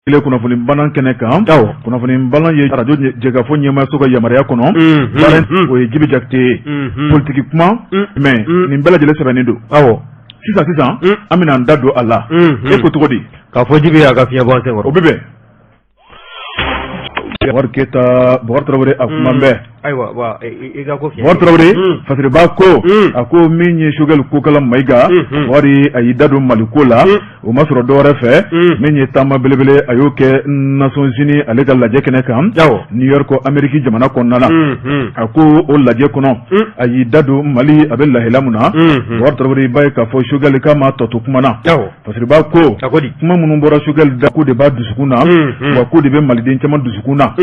Kelen kunnafoni balan kɛnɛ kan, kunnafoni balan ye arajo Jɛkafɔ ɲɛmaaso ka yamaruya kɔnɔ, o ye Jibi Jakite ye. Politiki kuma mais nin bɛɛ lajɛlen sɛbɛnnen don. Sisan sisan an bɛna an da don a la. E ko cogo di? K'a fɔ Jibi y'a ka fiɲɛ bɔ an senkɔrɔ. O bɛ bɛn. Bubakari Keyita, Bubakari Tarawele, a kuma bɛɛ. Ayiwa, i ka ko Bubakari Tarawele, Fasiriba ko, a ko min ye Sogɛli Kokala Mayiga, Bubakari, a y'i da don Mali ko la. O ma sɔrɔ dɔwɛrɛ fɛ, min ye taama belebele a y'o kɛ Nations Unies ale ka lajɛ kɛnɛ kan New York, Ameriki jamana kɔnɔna na. A ko o lajɛ kɔnɔ, a y'i da don Mali a bɛ lahala min na. Bubakari Tarawele, i b'a ye k'a fɔ Sogɛli k'a ma tɔ to kuma na. Fasiriba ko kuma minnu bɔra Sogɛli da, ko de b'a dusukun na, wa ko de bɛ maliden caman dusukun na.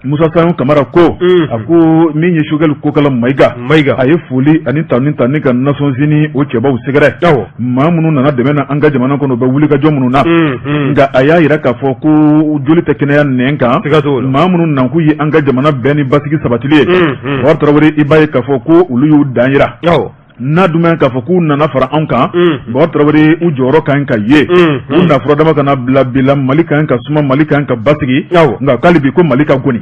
Musa Sayon Kamara ko, a ko min ye Sogɛli Kokala Mayiga, a ye foli ani tanu ta ni ka Nations Unies o cɛbaw sɛgɛrɛ, maa minnu nana dɛmɛ na an ka jamana kɔnɔ, u bɛ wulikajɔ minnu na. Nka a y'a jira k'a fɔ ko joli tɛ kɛnɛya nɛn kan, maa minnu nakun ye an ka jamana bɛn ni basigi sabatili ye. Bubakari Tarawele, i b'a ye k'a fɔ ko olu y'u dan jira n'a dun k'a fɔ k'u nana fara anw kan. Bubakari Tarawele, u jɔyɔrɔ ka ɲi ka ye, u na furadama kana bila bi la. Mali ka ɲi ka suma, Mali ka ɲi ka basigi, nka k'ale bi ko Mali ka goni.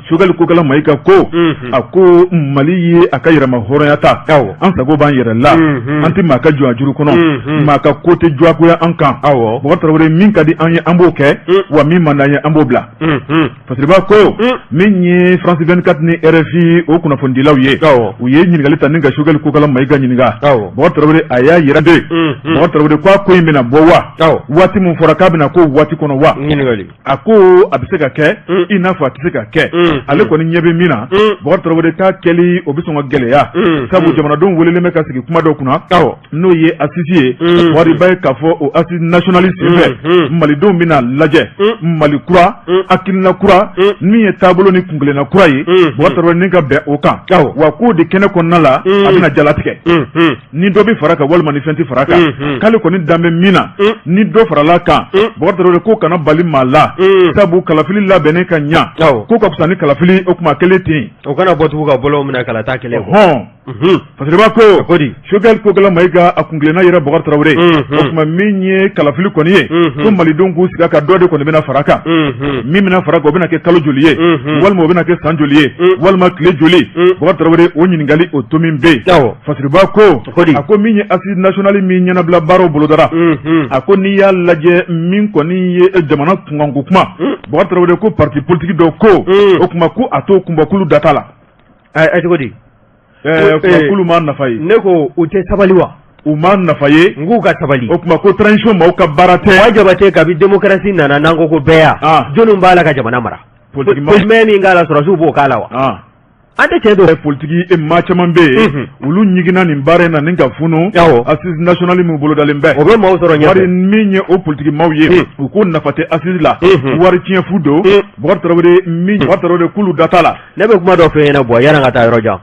Sogɛli Kokala Mayiga ko, a ko Mali ye a ka yɛrɛma hɔrɔnya ta, an sago b'an yɛrɛ la, an tɛ maa ka jɔn juru kɔnɔ, maa ka ko tɛ diyagoya an kan. Bubakari Tarawele, min ka di an ye, an b'o kɛ, wa min man d'an ye, an b'o bila. Fasiriba ko min ye France 24 ni RFI o kunnafonidilaw ye, u ye ɲininkali ta ni ka Sogɛli Kokala Mayiga ɲininka. Bubakari Tarawele, a y'a jira de, Bubakari Tarawele, ko a ko in bɛna bɔ wa waati min fɔra k'a bɛna ko waati kɔnɔ wa? A ko a bɛ se ka kɛ i n'a fɔ a tɛ se ka kɛ. Ale kɔni ɲɛ bɛ min na, Bubakari Tarawele, k'a kɛli o bɛ sɔn ka gɛlɛya, sabu jamanadenw welelen bɛ ka sigi kuma dɔ kunna, n'o ye assise ye. Wari b'a ye k'a fɔ o assise nationale senfɛ, malidenw bɛna lajɛ Mali kura, hakilina kura, min ye taabolo ni kuntilenna kura ye, Bubakari Tarawele, ni ka bɛn o kan. Wa k'o de kɛnɛ kɔnɔna la, a bɛna jalatigɛ ni dɔ bɛ fara kan walima ni fɛn tɛ fara kan. K'ale kɔni dan bɛ min na, ni dɔ farala kan, Bubakari Tarawele, k'o kana bali maa la, sabu kalafili labɛnnen ka ɲa, k'o ka fisa ni kalafili o kuma kelen ten. O kana bɔ tugun ka bɔlɔn minɛ kalata kelen. Hɔn, Fasiriba ko Sogɛli Kokala Mayiga, a kuntilenna yɛrɛ, Bubakari Tarawele, o tuma min ye kalafili kɔni ye, ko malidenw k'u sigi ka dɔ de kɔni bɛna fara kan. Min bɛna fara kan, o bɛna kɛ kalo joli ye, walima o bɛna kɛ san joli ye, walima tile joli? Bubakari Tarawele, o ɲininkali o tomi bɛ yen. Fasiriba ko, a ko min ye assise nationale min ɲɛnabila baaraw bolodara, a ko n'i y'a lajɛ, min kɔni ye jamana kunkanko kuma, Bubakari Tarawele, ko parti politique dɔw ko o tuma ko a t'o kunbɔ, k'olu da t'a la. Cogo di? K'olu ma nafa ye. Ne ko u tɛ sabali wa? U ma nafa ye. N k'u ka sabali. O tuma ko transition maaw ka baara tɛ. Wa Jabate, kabi démocratie nana, n'an ko ko bɛɛ ya, jɔnni b'a la ka jamana mara? Politique maa min k'a la, sɔrɔdasiw b'o k'a la wa? An tɛ cɛ don. Politiki maa caman bɛ yen, olu ɲiginna nin baara in na ni ka funu. Assise nationale min bolodalen bɛ, o bɛ maaw sɔrɔ ɲɛfɛ. Wari min ye o politiki maaw ye, u ko nafa tɛ assise la, wari tiɲɛ fu don. Bubakari Tarawele, min Bubakari Tarawele, k'olu da t'a la. Ne bɛ kuma dɔ f'e ɲɛna bɔ, yanni ka taa yɔrɔ jan.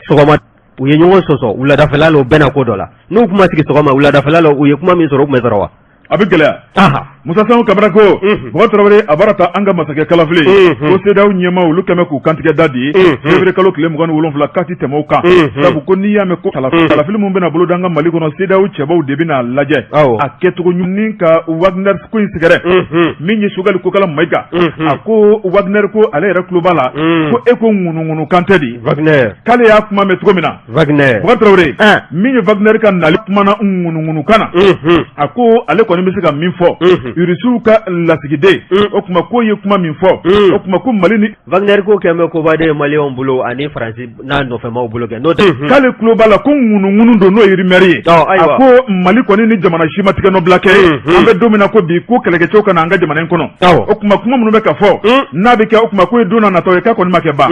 Sɔgɔma u ye ɲɔgɔn sɔsɔ, wuladafɛla la, u bɛnna ko dɔ la. N'u kuma sigi sɔgɔma, wuladafɛla la, u ye kuma min sɔrɔ, u tun bɛ sɔrɔ wa? A bɛ gɛlɛya. Musa Sango Kamara ko, Bubakari Tarawele, a baara ta an ka masakɛ kalafili, ko CEDEAO ɲɛmaa olu kɛmɛ k'u kantigɛ da di février kalo tile 27, k'a ti tɛmɛ o kan, sabu ko n'i y'a mɛn ko kalafili min bɛna boloda an ka Mali kɔnɔ, CEDEAO cɛbaw de bɛna lajɛ a kɛcogo ɲuman ka Wagner ko in sɛgɛrɛ. Min ye Sogɛli Kokala Mayiga, a ko Wagner ko, ale yɛrɛ tulo b'a la ko e ko ŋunuŋunu kan tɛ di. Wagner. K'ale y'a kuma mɛn cogo min na. Wagner. Bubakari Tarawele, min ye Wagner ka nali kumana ŋunuŋunu kan na, a ko ale kɔni bɛ se ka min fɔ, Irisiw ka lasigiden, o tuma k'o ye kuma min fɔ, o tuma ko Mali ni Wagner ko kɛlen bɛ koba de ye maliyɛnw bolo ani Faransi n'a nɔfɛmaw bolo kɛ, n'o tɛ. K'ale tulo b'a la ko ŋunuŋunu don, n'o ye rumeur ye. Ayiwa. A ko Mali kɔni ni jamana si ma tigɛ nɔ bila kɛ. An bɛ don min na ko bi, ko kɛlɛkɛcɛw ka na an ka jamana in kɔnɔ. O tuma kuma minnu bɛ ka fɔ, n'a bɛ kɛ, o tuma ko ye don na natɔ ye, k'a kɔni ma kɛ ban.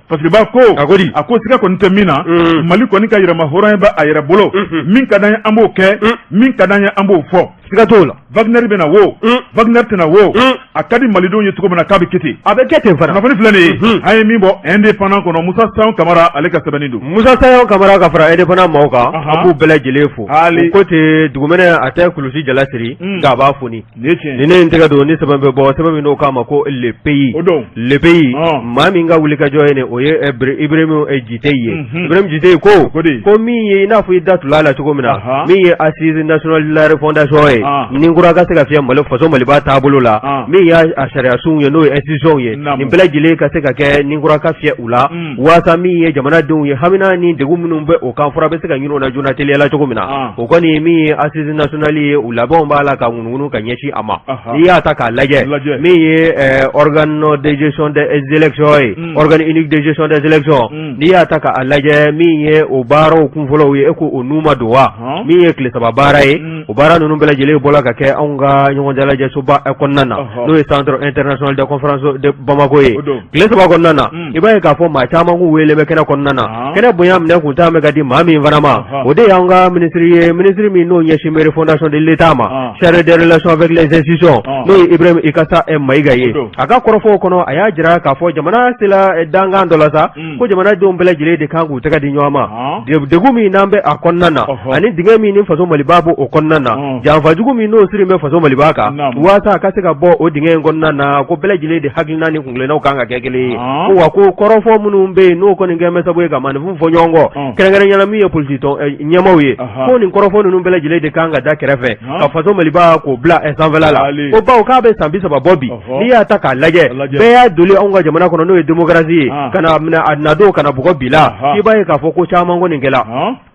Fasiriba ko, a ko siga kɔni tɛ min na, Mali kɔni ka yɛrɛma hɔrɔnya bɛ a yɛrɛ bolo. Min ka d'an ye, an b'o kɛ. Min ka d'an ye, an b'o fɔ. Siga t'o la. Wagner bɛna wo, Wagner tɛna wo, a ka di malidenw ye cogo min na, k'a bɛ kɛ ten. A bɛ kɛ ten fana. Kunnafoni filɛ nin ye, an ye min bɔ Indépendant kɔnɔ, Musa Sango Kamara, ale ka sɛbɛnni don. Musa Sango Kamara ka fara Indépendant maaw kan, an b'u bɛɛ lajɛlen fo. Hali. U ko ten, dugumɛnɛ a tɛ kulusi jala siri, nka a b'a foni. Nin ye tiɲɛ ye. Ni ne ye n tɛgɛ don ni sɛbɛn bɛ bɔ, sɛbɛn min n'o k'a ma ko Le Pays. O don. Le Pays, maa min ka wulikajɔ ye nin, o ye Ibrahim Jite ye. Ibrahim Jite ko, Ko di? Ko min ye, i n'a fɔ i da tula la cogo min na, min ye Assise nationale de la refondation ye, ni ko kura ka se ka fiyɛ Mali faso Maliba taabolo la min y'a sariyasunw ye n'o ye institutions ye nin bɛɛ lajɛlen ka se ka kɛ ni kura ka fiyɛ u la waasa min ye jamanadenw ye hamina ni degun minnu bɛ o kan fura bɛ se ka ɲini o la joona teliya la cogo min na o kɔni min ye assise nationale ye u labɛnw b'a la ka ŋunuŋunu ka ɲɛsin a ma n'i y'a ta k'a lajɛ min ye organe de gestion des élections ye organe unique de gestion des élections n'i y'a ta k'a lajɛ min ye o baaraw kunfɔlɔw ye e ko o nun ma don wa min ye tile saba baara ye o baara ninnu bɛɛ lajɛlen bɔla ka kɛ anw ka ɲɔgɔn dalajɛsoba kɔnɔna na n'o ye centre international de conférence de Bamako ye tile saba kɔnɔna na i b'a ye k'a fɔ maa caman kun wele bɛ kɛnɛ kɔnɔna na kɛnɛ bonya minɛ kun t'a mɛn ka di maa min fana ma o de y'an ka minisiri ye minisiri min n'o ɲɛsin bɛ refondation de l'État ma chargé des relations avec les institutions n'o ye Ibrahim Ikasa Mayiga ye a ka kɔrɔfɔw kɔnɔ a y'a jira k'a fɔ jamana sera dankan dɔ la sa ko jamanadenw bɛɛ lajɛlen de kan k'u tɛgɛ di ɲɔgɔn ma degun min n'an bɛ a kɔnɔna na ani dingɛ min ni faso Maliba b'o kɔnɔna na janfajugu min n'o siri bɛ faso Maliba kan waasa a ka se ka bɔ o dingɛ in kɔnɔna na ko bɛɛ lajɛlen de hakilina ni kuntilennaw kan ka kɛ kelen ye ko wa ko kɔrɔfɔ minnu bɛ yen n'o kɔni kɛlen bɛ sababu ye ka maaninfin fɔ ɲɔgɔn kɔ kɛrɛnkɛrɛnnenya la min ye politique tɔn ɲɛmaaw ye ko nin kɔrɔfɔ ninnu bɛɛ lajɛlen de kan ka da kɛrɛfɛ ka faso Maliba k'o bila sanfɛla la ko bawo k'a bɛ san 30 bɔ bi n'i y'a ta k'a lajɛ bɛɛ y'a doli anw ka jamana kɔnɔ n'o ye démocratie ye ka na minɛ a nadon ka na bugɔ bi la i b'a ye k'a fɔ ko caman kɔni kɛla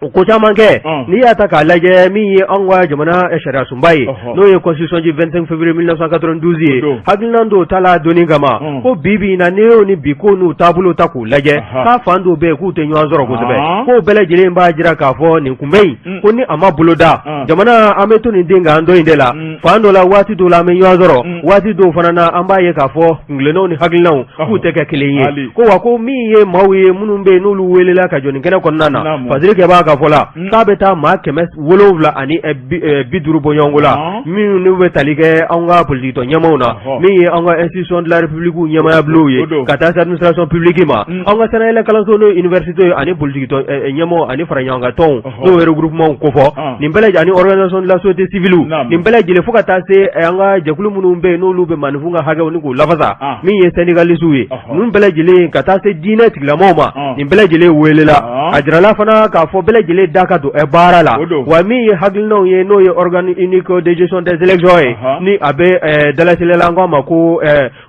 o ko caman kɛ n'i y'a ta k'a lajɛ min ye anw ka jamana sariyasunba ye n'o ye constitution du 25 février 1992 ye hakilina dɔw tala donni kama ko bi bi in na n'i y'o ni bi ko n'u taabolo ta k'u lajɛ k'a fan dɔw bɛ yen k'u tɛ ɲɔgɔn sɔrɔ kosɛbɛ k'o bɛɛ lajɛlen b'a jira k'a fɔ nin kunbɛn in ko ni a ma boloda jamana an bɛ to nin den kan dɔ in de la fan dɔ la waati dɔw la an bɛ ɲɔgɔn sɔrɔ waati dɔw fana na an b'a ye k'a fɔ kuntilennaw ni hakilinaw k'u tɛ kɛ kelen ye ko wa ko min ye maaw ye minnu bɛ yen n'olu welela ka jɔ nin kɛnɛ kɔnɔna na Fasiri kɛ b'a ka fɔ la k'a bɛ taa maa 750 bɔɲɔgɔnko la minnu n'u bɛ tali kɛ anw ka politique tɔn ɲɛmaaw na min ye anw ka institution de la république ɲɛmaaya bulonw ye ka taa se administration publique ma anw ka sanayɛlɛ kalanso n'o ye université ye ani politique tɔn ɲɛmaaw ani faraɲɔgɔnkan tɔnw n'o ye regroupement kofɔ nin bɛɛ lajɛlen ani organisation de la société civile nin bɛɛ lajɛlen fo ka taa se an ka jɛkulu minnu bɛ yen n'olu bɛ maaninfin ka hakɛw ni k'u lafasa min ye syndicalistes ye ninnu bɛɛ lajɛlen ka taa se diinɛ tigilamɔgɔw ma nin bɛɛ lajɛlen welela a jirala fana k'a fɔ bɛɛ lajɛlen da ka don baara la wa min ye hakilinaw ye n'o ye organe unique de gestion des élections ye ni a bɛ dalasɛlɛ la an k'a ma ko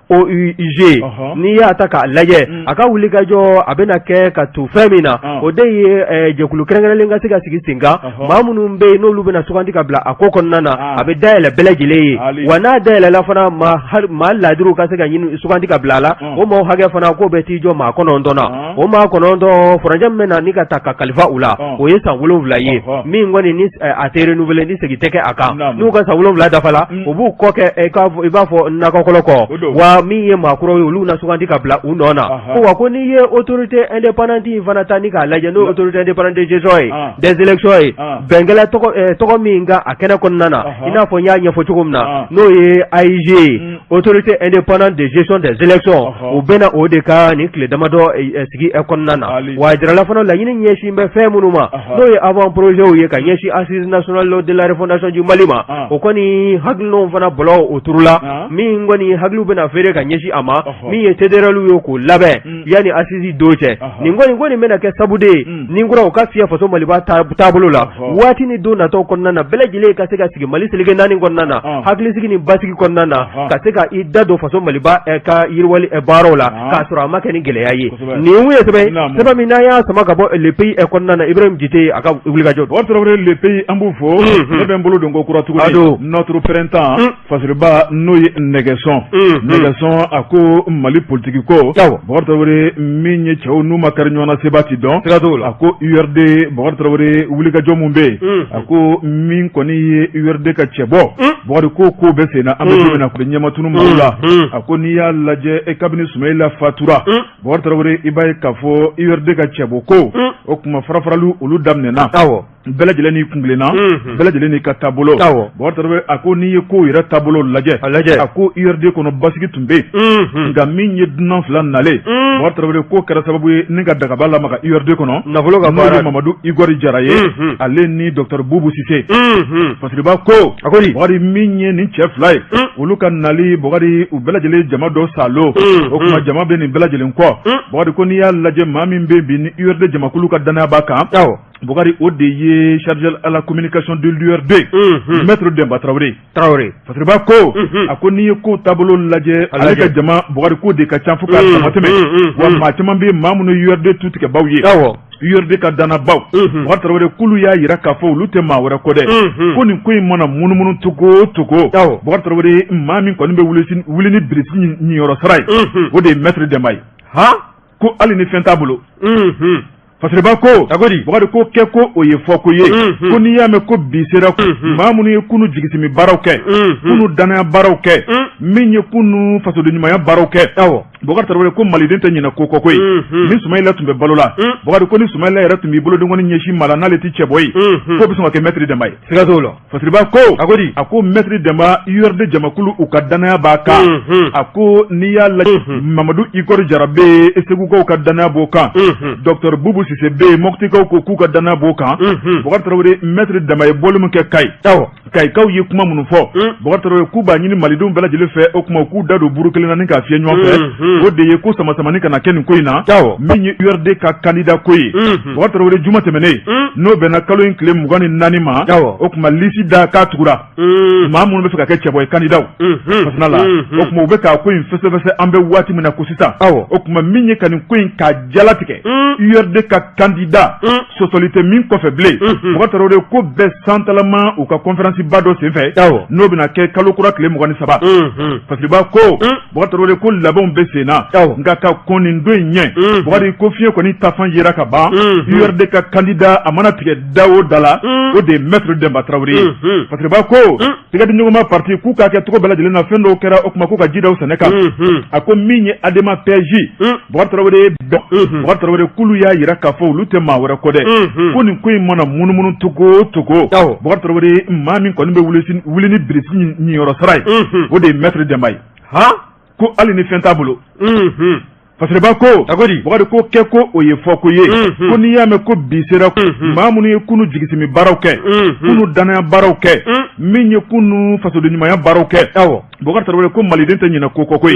OUG n'i y'a ta k'a lajɛ a ka wulikajɔ a bɛna kɛ ka to fɛn min na o de ye jɛkulu kɛrɛnkɛrɛnlen ka se ka sigi sen kan maa minnu bɛ yen n'olu bɛna sugandi ka bila a ko kɔnɔna na a bɛ dayɛlɛ bɛɛ lajɛlen ye wa n'a dayɛlɛla fana maa laadiriw ka se ka ɲini sugandi ka bila a la o maaw hakɛ fana k'o bɛ t'i jɔ maa 9 na o maa 9 furancɛ min bɛ na ni ka ta ka kalifa u la o ye san 7 ye min kɔni ni a tɛ renouveler ni segin tɛ kɛ a kan n'u ka san 7 dafala u b'u kɔ kɛ i b'a fɔ nakɔkɔlɔ kɔ wa min ye maa kuraw ye olu na sugandi ka bila u nɔ na ko wa ko n'i ye autorité indépendante in fana ta ni k'a lajɛ n'o ye autorité indépendante de gestion ye des élections ye bɛnkɛla tɔgɔ min kan a kɛnɛ kɔnɔna na i n'a fɔ n y'a ɲɛfɔ cogo min na n'o ye AIGE ye autorité indépendante de gestion des élections u bɛna o de ka nin tile damadɔ sigi kɔnɔna na wa a jirala fana laɲini ɲɛsin bɛ fɛn minnu ma n'o ye avant projet ye ka ɲɛsin assise nationale de la refondation du Mali ma o kɔni hakilinaw fana bɔlɔ o turula min kɔni hakiliw bɛna feere ka ɲɛsin a ma min ye CDR ye k'o labɛn yanni assise don cɛ nin kɔni ko nin bɛna kɛ sabu de ye ni kura o ka fiyɛ faso Maliba taabolo la waati ni don natɔ kɔnɔna na bɛɛ lajɛlen ka se ka sigi Mali seleke naani kɔnɔna na hakilisigi ni basigi kɔnɔna na ka se ka i da don faso Maliba ka yiriwali baaraw la k'a sɔrɔ a ma kɛ ni gɛlɛya ye nin ye sɛbɛn min n'an y'a sama ka bɔ Le Pays kɔnɔna na Ibrahim Jite a ka wulikajɔ don. Tarawele Le Pays an b'u fo ne bɛ n bolo don ko kura tuguni Notre Printemps Fasiriba n'o ye nɛgɛsɔn nɛgɛsɔn a ko Mali politiki ko Bakari Tarawele min ye cɛw n'u ma kari ɲɔgɔn na seba ti dɔn a ko URD Bakari Tarawele wulikajɔ min bɛ yen a ko min kɔni ye URD ka cɛbɔ Bakari ko ko bɛ sen na an bɛ don min na ɲɛmatunu maaw la a ko n'i y'a lajɛ e kabini Sumayila fatura Bakari Tarawele i b'a ye k'a fɔ URD ka cɛbɔ ko o kuma farafarali olu daminɛna bɛɛ lajɛlen n'i kuntilenna bɛɛ lajɛlen n'i ka taabolo Bakari Tarawele a ko n'i ye kow yɛrɛ taabolo lajɛ a lajɛ a ko URD kɔnɔ basigi tun bɛ yen nka min ye dunan fila nalen Bakari Tarawele ko kɛra sababu ye ni ka dagaba lamaga URD kɔnɔ nafolo ka baara Mamadu Igor Jara ye ale ni docteur Bubu Sise Fasiriba ko a ko Bakari min ye nin cɛ fila ye olu ka nali Bakari u bɛɛ lajɛlen jama dɔ salo o tuma jama bɛ nin bɛɛ lajɛlen kɔ Bakari ko n'i y'a lajɛ maa min bɛ bi ni URD jamakulu ka danaya b'a kan. Bukari, o de ye chargé à la communication de l'URD, maître Demba Traoré. Traoré. Fasiriba ko, a ko n'i ye ko taabolo lajɛ, ale ka jama, Bukari, ko de ka ca fo k'a damatɛmɛ. Wa maa caman bɛ, maa minnu ye URD tutigɛbaw ye, URD ka dannabaw, Bukari Traoré, k'olu y'a jira k'a fɔ olu tɛ maa wɛrɛ kɔ dɛ, ko nin ko in mana munumunu cogo o cogo, Bukari Traoré, maa min kɔni bɛ wuli ni birisi ɲiyɔrɔ sara ye, o de ye maître Demba ye. Ko hali ni fɛn t'a bolo. Fasiriba ko, Bukari, ko kɛ ko o ye fɔ ko ye, ko n'i y'a mɛn ko bi sera, maa minnu ye kunu jigisimi baaraw kɛ, kunu danaya baaraw kɛ, min ye kunu fasoden ɲumanya baaraw kɛ, Bukari Traoré, ko maliden tɛ ɲinɛ ko kɔ koyi. Ni Sumayila tun bɛ balo la, Bukari, ko ni Sumayila yɛrɛ tun b'i bolodenkɔni ɲɛsin maa la, n'ale tɛ cɛbɔ ye, k'o bɛ sɔn ka kɛ maître Demba ye. Siga t'o la. Fasiriba ko, a ko maître Demba, URD jamakulu, u ka danaya b'a kan. A ko n'i y'a lajɛ, Mamadu Ikɔri Jara bɛ yen, Segukaw ka danaya b'o kan. Docteur Bubu Sise bɛ yen, Mɔptikaw ko k'u ka danaya b'o kan. Bukari Traoré, maître Demba ye bɔli min kɛ Kayi, Kayikaw ye kuma minnu fɔ, Bukari Traoré, k'u b'a ɲini malidenw bɛɛ lajɛlen fɛ, o tuma k'u da don buru kelen na ni k'a fiyɛ ɲɔgɔn fɛ. O de ye ko samasamani kana kɛ nin ko in na, min ye URD ka candidat ko ye. Bukari Traoré, juma tɛmɛnen, n'o bɛnna kalo in tile 24 ma, o tuma lisi da k'a tugura maa minnu bɛ fɛ ka kɛ cɛbɔ ye, candidatw fasina la. O tuma u bɛ k'a ko in fɛsɛfɛsɛ an bɛ waati min na ko sisan. O tuma min ye ka nin ko in k'a jalatigɛ, URD ka candidat, sɔsɔli tɛ min kɔfɛ bilen, Bukari Traoré, ko bɛɛ santalama u ka conférence ba dɔ senfɛ, n'o bɛna kɛ kalo kura tile 23. Fasiriba ko, Bukari Traoré, ko labɛnw bɛ sen na, nka ka kɔn nin don in ɲɛ, Bukari, ko fiɲɛ kɔni tafan yera ka ban. URD ka candidat, a mana tigɛ da o da la, o de ye maître Demba Traoré ye. Fasiriba ko, tɛgɛ di ɲɔgɔnma parti, k'u k'a kɛ cogo bɛɛ lajɛlen na, fɛn dɔw kɛra, o tuma k'u ka ji da u sɛnɛ kan. A ko min ye ADEMA PSJ, Bukari Traoré, Bukari Traoré, k'olu y'a jira k'a fɔ olu tɛ maa wɛrɛ kɔ dɛ, ko nin ko in mana munumunu cogo o cogo, Bukari Traoré, maa min kɔni bɛ wuli ni birisi ɲiyɔrɔ sara ye, o de ye maître Demba ye. Ko hali ni fɛn t'a bolo. Fasiriba ko, Bukari, ko kɛ ko o ye fɔ ko ye, ko n'i y'a mɛn ko bi sera, maa minnu ye kunu jigisimi baaraw kɛ, kunu danaya baaraw kɛ, min ye kunu fasoden ɲumanya baaraw kɛ, Bukari Traoré, ko maliden tɛ ɲinɛ ko kɔ koyi.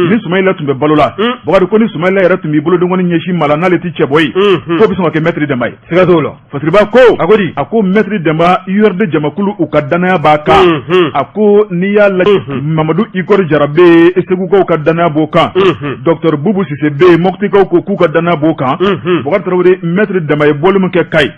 Ni Sumayila tun bɛ balo la, Bukari, ko ni Sumayila yɛrɛ tun b'i bolodenkɔni ɲɛsin maa la, n'ale tɛ cɛbɔ ye, k'o bɛ sɔn ka kɛ maître Demba ye. Siga t'o la. Fasiriba ko, a ko maître Demba, URD jamakulu, u ka danaya b'a kan. A ko n'i y'a lajɛ, Mamadu Ikɔri Jara bɛ yen, Segukaw ka danaya b'o kan. Docteur Bubu Sise bɛ yen, Mɔptikaw ko k'u ka danaya b'o kan. Bukari Traoré, maître Demba ye bɔli min kɛ Kayi,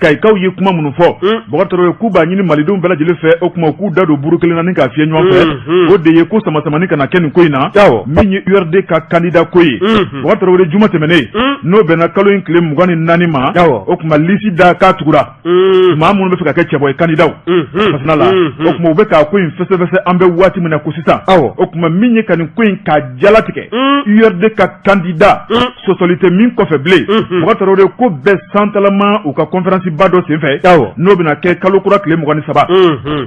Kayikaw ye kuma minnu fɔ, Bukari Traoré, k'u b'a ɲini malidenw bɛɛ lajɛlen fɛ, o tuma k'u da don buru kelen na ni k'a fiyɛ ɲɔgɔn fɛ. O de ye ko samasamani kana kɛ nin ko in na, min ye URD ka candidat ko ye. Bukari Traoré, juma tɛmɛnen, n'o bɛnna kalo in tile 24 ma, o tuma lisi da k'a tugura maa minnu bɛ fɛ ka kɛ cɛbɔ ye, candidatw fasina la. O tuma u bɛ k'a ko in fɛsɛfɛsɛ an bɛ waati min na ko sisan. O tuma min ye ka nin ko in k'a jalatigɛ, URD ka candidat, sɔsɔli tɛ min kɔfɛ bilen, Bukari Traoré, ko bɛɛ santalama u ka conférence ba dɔ senfɛ, n'o bɛna kɛ kalo kura tile 23.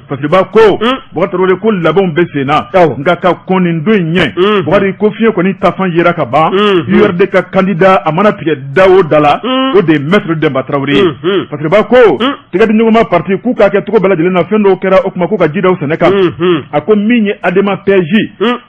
Fasiriba ko, Bukari Traoré, ko labɛnw bɛ sen na, nka ka kɔn nin don in ɲɛ, Bukari, ko fiɲɛ kɔni tafan yera ka ban. URD ka candidat, a mana tigɛ da o da la, o de ye maître Demba Traoré ye. Fasiriba ko, tɛgɛ di ɲɔgɔnma parti, k'u k'a kɛ cogo bɛɛ lajɛlen na, fɛn dɔw kɛra, o tuma k'u ka ji da u sɛnɛ kan. A ko min ye ADEMA PSJ,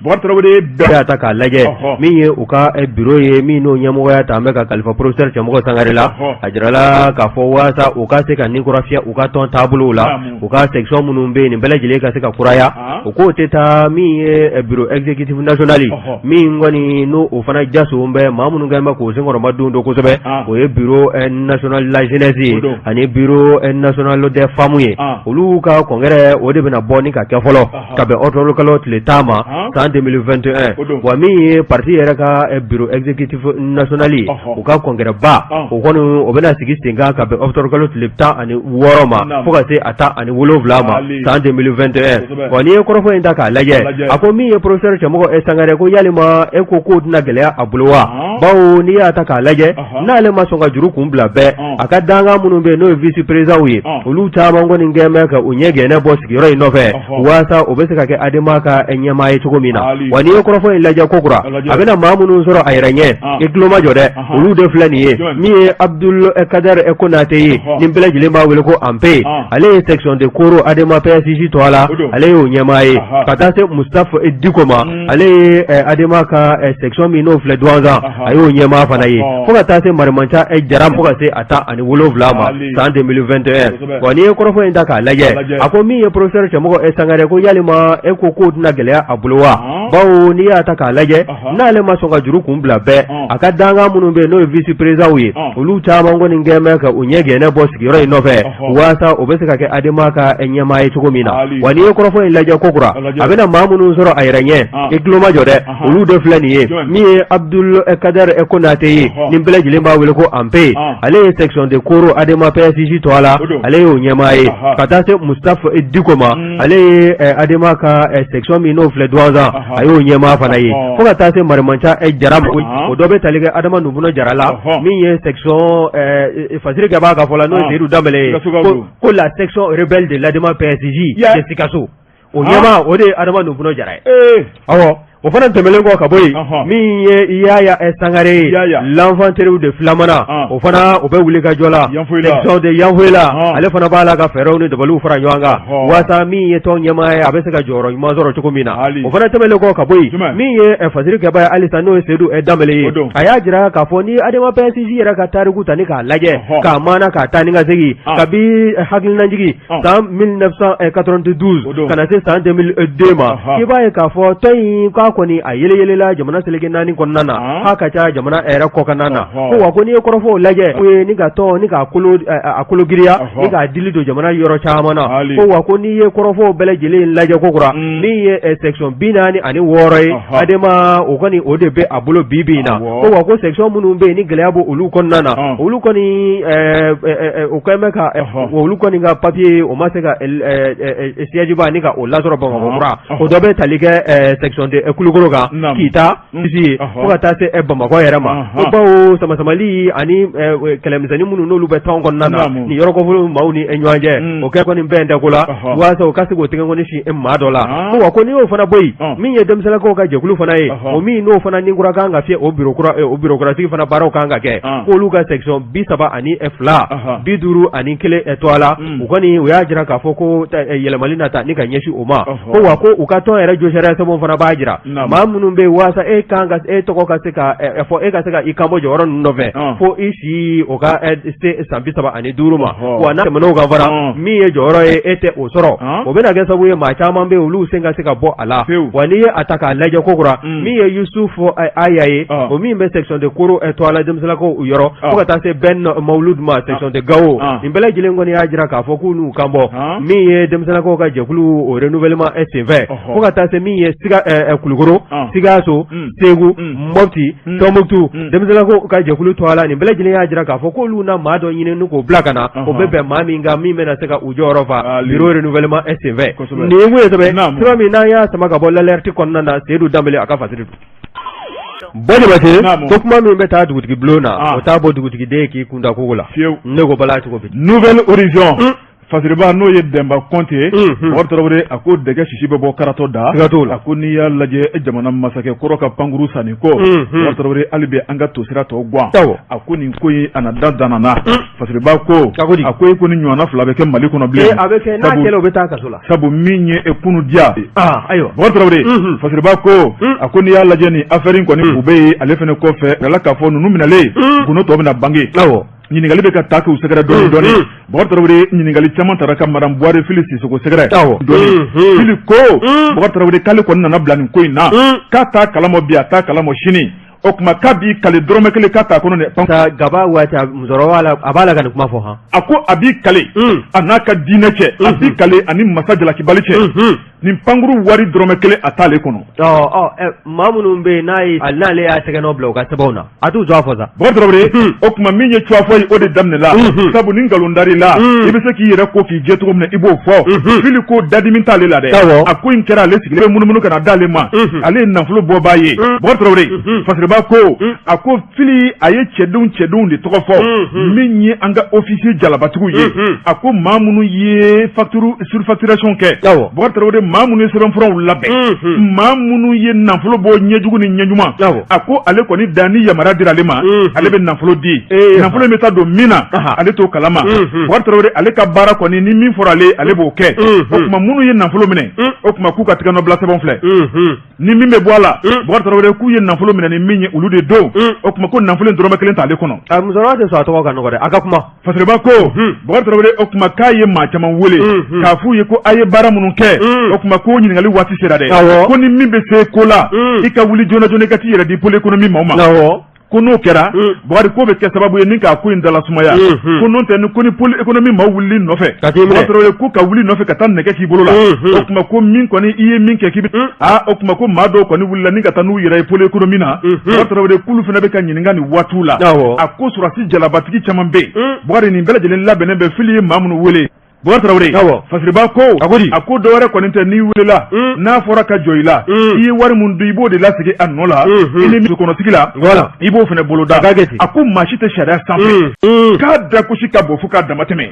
Bukari Traoré bɛɛ y'a ta k'a lajɛ, min ye u ka bureau ye, min n'o ɲɛmɔgɔya ta an bɛ ka kalifa professeur Cɛmɔgɔ Sangare la, a jirala k'a fɔ walasa u ka se ka ni kura fiyɛ u ka tɔn taabolow la, u ka section minnu bɛ yen, nin bɛɛ lajɛlen ka se ka kuraya. O k'o tɛ taa min ye bureau exécutif national, min kɔni n'o o fana jaso bɛ maa minnu kɛlen bɛ k'o senkɔrɔma don don kosɛbɛ, o ye bureau national de la jeunesse ye ani bureau national des femmes ye. Olu ka congrès, o de bɛna bɔ ni ka kɛ fɔlɔ ka bɛn octobre kalo tile 10 ma san 2021. Wa min ye parti yɛrɛ ka bureau exécutif national ye, u ka congrès ba, o kɔni o bɛna sigi sen kan ka bɛn octobre kalo tile 16 ma fo ka se a 17 ma san 2021. Wa n'i ye kɔrɔfɔ in ta k'a lajɛ, a ko min ye professeur Cɛmɔgɔ Sangare, ko yalima e ko k'o tɛna gɛlɛya a bolo wa? Bawo n'i y'a ta k'a lajɛ, n'ale ma sɔn ka juru kun bila bɛɛ, a ka dankan minnu bɛ yen, n'o ye vice président ye, olu caman kɔni kɛlen bɛ ka u ɲɛ gɛnɛ bɔ sigiyɔrɔ in nɔfɛ walasa o bɛ se ka kɛ ADEMA ka ɲɛmaa ye cogo min na. Wa n'i ye kɔrɔfɔ in lajɛ kokura, a bɛna maa minnu minnu sɔrɔ a yɛrɛ ɲɛ, i tulo majɔ dɛ, olu de filɛ nin ye. Min ye Abdul Kader Konate ye, ni bɛɛ lajɛlen b'a wele ko Anpe, ale ye section de Koro Adema PSJ tɔgɔ la, ale y'o ɲɛmaa ye, ka taa se Mustafa Diko ma, ale ye Adema ka section min n'o filɛ Duwanzan, a y'o ɲɛmaa fana ye, fo ka taa se Marimanca Jara, fo ka se a 17 ma san 2021. Wa n'i ye kɔrɔfɔ in ta k'a lajɛ, a ko min ye professeur Cɛmɔgɔ Sangare ko yalima e ko k'o tɛna gɛlɛya a bolo wa? Bawo n'i y'a ta k'a lajɛ, n'ale ma sɔn ka juru kun bila bɛɛ, a ka dankan minnu bɛ yen n'o ye vice présidentw ye, olu caman kɔni kɛlen bɛ ka u ɲɛ gɛnɛ bɔ sigiyɔrɔ in nɔfɛ waasa o bɛ se ka kɛ Adema ka ɲɛmaa ye cogo min na. Wa n'i ye kɔrɔfɔ in lajɛ kokura, a bɛna maa minnu sɔrɔ a yɛrɛ ɲɛ, i tulo majɔ dɛ, olu de filɛ nin ye. Min ye Abdul Kader Konate ye, ni bɛɛ lajɛlen b'a wele ko Anpe, ale ye section de Koro Adema PSJ tɔgɔ la, ale y'o ɲɛmaa ye, ka taa se Mustafa Diko ma, ale ye Adema ka section min n'o filɛ Duwanzan, a y'o ɲɛmaa fana ye, fo ka taa se Marimanca Jara ma. O dɔ bɛ tali kɛ Adama Nubunɔ Jara la, min ye section Fasiri kɛ b'a ka fɔ la, n'o ye Seyidu Danbɛlɛ ye, ko la section rebelle de l'Adema PSJ de Sikaso, o ɲɛmaa o de ye Adama Nubunɔ Jara ye. Awɔ, o fana tɛmɛnen kɔ ka bɔ yen, min ye Yaya Sangare ye, l'enfant terrible de Filamana, o fana o bɛ wuli ka jɔ la section de Yanfolila, ale fana b'a la ka fɛɛrɛw ni dabaliw fara ɲɔgɔn kan waasa min ye tɔn ɲɛmaa ye, a bɛ se ka jɔyɔrɔ ɲuman sɔrɔ cogo min na. O fana tɛmɛnen kɔ ka bɔ yen, min ye Fasiri kɛba ye halisa, n'o ye Seyidu Danbɛlɛ ye, a y'a jira k'a fɔ ni Adema PSJ yɛrɛ ka tariku ta ni k'a lajɛ k'a maana k'a taa ni ka segin kabi hakilinajigin san 1992 ka na se san 2002 ma, i b'a ye k'a fɔ tɔn in k'a kɔni a yeleyelela jamana seleke naani kɔnɔna na, k'a ka ca jamana yɛrɛ kɔkanna na. Ko wa ko n'i ye kɔrɔfɔw lajɛ, ko ye ni ka tɔn ni k'a kolo a kolo giriya ni k'a dili don jamana yɔrɔ caman na. Ko wa ko n'i ye kɔrɔfɔw bɛɛ lajɛlen lajɛ kokura, min ye section 46 ye Adema, o kɔni o de bɛ a bolo bi bi in na. Ko wa ko section minnu bɛ yen ni gɛlɛya bɛ olu kɔnɔna na, olu kɔni o kɛlen bɛ ka olu kɔni ka papier o ma se ka siège ba ni ka o lasɔrɔ Bamakɔ kura. O dɔ bɛ tali kɛ section de Kulukoro kan, Kita ye, fo ka taa se Bamakɔ yɛrɛ ma. Ko bawo samasamali ani kɛlɛmisɛnnin minnu n'olu bɛ tɔn kɔnɔna na nin yɔrɔ kofɔlenw maaw ni ɲɔgɔn cɛ, o kɛ kɔni bɛn tɛ ko la walasa u ka se k'o tɛgɛkɔni sin maa dɔ la. Ko wa ko n'i y'o fana bɔ yen, min ye denmisɛnninlakaw ka jɛkulu fana ye, o min n'o fana ni kura kan ka fiyɛ, o bureau kura, o bureau kuratigi fana baaraw kan ka kɛ, k'olu ka section 32, 51 tɔgɔ la, u kɔni u y'a jira k'a fɔ ko yɛlɛmali na ta ni ka ɲɛsin o ma. Ko wa ko u ka tɔn yɛrɛ josariya sɛbɛnw fana b'a jira maa minnu bɛ yen walasa e kan ka e tɔgɔ ka se ka fɔ, e ka se ka i kanbɔ jɔyɔrɔ ninnu nɔfɛ, fo i si o ka se san 35 ma. Wa n'a tɛmɛn'o kan fana, min ye jɔyɔrɔ ye, e tɛ o sɔrɔ. O bɛna kɛ sababu ye maa caman bɛ yen, olu sen ka se ka bɔ a la. Wa n'i ye a ta k'a lajɛ kokura, min ye Yusufu Aya ye, o min bɛ section de Koro tɔgɔ la denmisɛnninlakaw yɔrɔ, fo ka taa se Ben Mawulud ma section de Gawo, nin bɛɛ lajɛlen kɔni y'a jira k'a fɔ k'u n'u kan bɔ min ye denmisɛnninlakaw ka jɛkulu o renouvellement senfɛ, fo ka taa se min ye siga Kulukoro, Sikaso, Segu, Mopti, Tɔnbukutu denmisɛnninlakaw ka jɛkulu tɔgɔ la, nin bɛɛ lajɛlen y'a jira k'a fɔ k'olu na maa dɔ ɲini ni k'o bila ka na, o bɛ bɛn maa min kan, min bɛna se ka u jɔyɔrɔ fa bureau renouvellement senfɛ. Nin ye mun ye sɛbɛn sɛbɛn min n'an y'a sama ka bɔ l'Alerte kɔnɔna na, Seyidu Danbele a ka fasiri don. Bɔ Jabate, ko kuma min bɛ taa dugutigi bulon na, o t'a bɔ dugutigi den k'i kun da kogo la. Ne ko bala cogo bi Nouvel Horizon, Fasiriba n'o ye Dɛnba Kɔnte ye, Bɔkari Tarawele, a ko dɛgɛ sisi bɛ bɔ karatɔ da. Siga t'o la. A ko n'i y'a lajɛ jamana masakɛ kɔrɔ ka pankuru sanni ko, Bɔkari Tarawele, hali bi an ka tosira tɔ gan. A ko nin ko in a na da danna na. Fasiriba ko a ko e ko ni ɲɔgɔnna fila bɛ kɛ Mali kɔnɔ bilen. A bɛ kɛ n'a kɛlen, o bɛ taa kaso la. Sabu min ye kunu diya. Ayiwa. Bɔkari Tarawele, Fasiriba ko a ko n'i y'a lajɛ nin affaire in kɔni, u bɛ yen ale fana kɔfɛ a la k'a fɔ ninnu minɛlen, gundo tɔ bɛna bange. Ɲininkali bɛ ka taa k'u sɛgɛrɛ dɔɔni dɔɔni. Bɔkari Tarawele, ɲininkali caman taara ka madame Buware Fili Sisoko sɛgɛrɛ dɔɔni. Fili ko Bɔkari Tarawele k'ale kɔni nana bila nin ko in na, k'a t'a kalama bi, a t'a kalama sini. O tuma k'a b'i kale dɔrɔmɛ kelen k'a t'a kɔnɔ dɛ. Gaba waati musokɔrɔba la, a b'a la ka nin kuma fɔ han. A ko a b'i kale a n'a ka diinɛ cɛ, a b'i kale ani masa jalakibali cɛ, nin pankuru wari dɔrɔmɛ kelen a t'ale kɔnɔ. Ɔ maa minnu bɛ yen n'a ye n'ale y'a tɛgɛ nɔ bila u ka sɛbɛnw na, a t'u jɔ a fɔ sa. Bɔkari Tarawele, o tuma min ye cuwafɔ ye, o de daminɛla. Sabu ni nkalon dar'i la, i bɛ se k'i yɛrɛ ko k'i jɛ cogo min na, i b'o fɔ. Fili ko dadimi t'ale la dɛ. A ko in kɛra ale sigilen bɛ munumunu ka na d'ale ma, ale ye nafolo bɔbaa ye. Bɔkari Tarawele, Fasiriba ko a ko Fili a ye cɛdenw de tɔgɔ fɔ min ye an ka officier jalabatigiw ye. A ko maa minnu ye facture surfacturation kɛ, Bɔkari Tarawele, maa minnu ye sɛbɛnfuraw labɛn, maa minnu ye nafolo bɔ ɲɛjugu ni ɲɛɲuman, a ko ale kɔni dan ni yamaruya dira ale ma, ale bɛ nafolo di. Nafolo in bɛ taa don min na, ale t'o kalama. Bukari Tarawele, ale ka baara kɔni, ni min fɔra ale, ale b'o kɛ. O tuma minnu ye nafolo minɛ, o tuma k'u ka tigɛnɔbila sɛbɛnw filɛ. Ni min bɛ bɔ a la, Bukari Tarawele, k'u ye nafolo minɛ ni min ye, olu de don. O tuma ko nafolo in dɔrɔmɛ kelen t'ale kɔnɔ. A musokɔrɔba tɛ sɔn a tɔgɔ ka nɔgɔ dɛ, a ka kuma. Fasiriba ko Bukari Tarawele, o tuma k'a ye maa caman wele k'a f'u ye ko a ye baara minnu kɛ, o tuma ko ɲininkali waati sera dɛ. Ko ni min bɛ se ko la, i ka wuli joona joona i ka t'i yɛrɛ di pôle économie maaw ma. Ko n'o kɛra, Bukari, ko bɛ kɛ sababu ye ni k'a ko in dalasumaya. Ko n'o tɛ, ni ko ni pôle économie maaw wulili nɔfɛ, Bukari Tarawele, ko ka wuli nɔfɛ ka taa nɛgɛ k'i bolo la, o tuma ko min kɔni i ye min kɛ k'i bɛ aa, o tuma ko maa dɔw kɔni wulila ni ka taa n'u yɛrɛ ye pôle économie na. Bukari Tarawele, k'olu fana bɛ ka ɲininka nin waatiw la. A ko sɔrɔdasi jalabatigi caman bɛ yen, Bukari, nin bɛɛ lajɛlen labɛnnen bɛ. Fili ye maa minnu wele, Bukari Tarawele, Fasiriba ko a ko dɔwɛrɛ kɔni tɛ, n'i welela, n'a fɔra ka jɔ i la, i ye wari min dun, i b'o de lasegin a nɔ la. I ni kɔnɔtigi la, i b'o fana boloda. A ko maa si tɛ sariya sanfɛ. K'a dagosi ka bon fo k'a damatɛmɛ.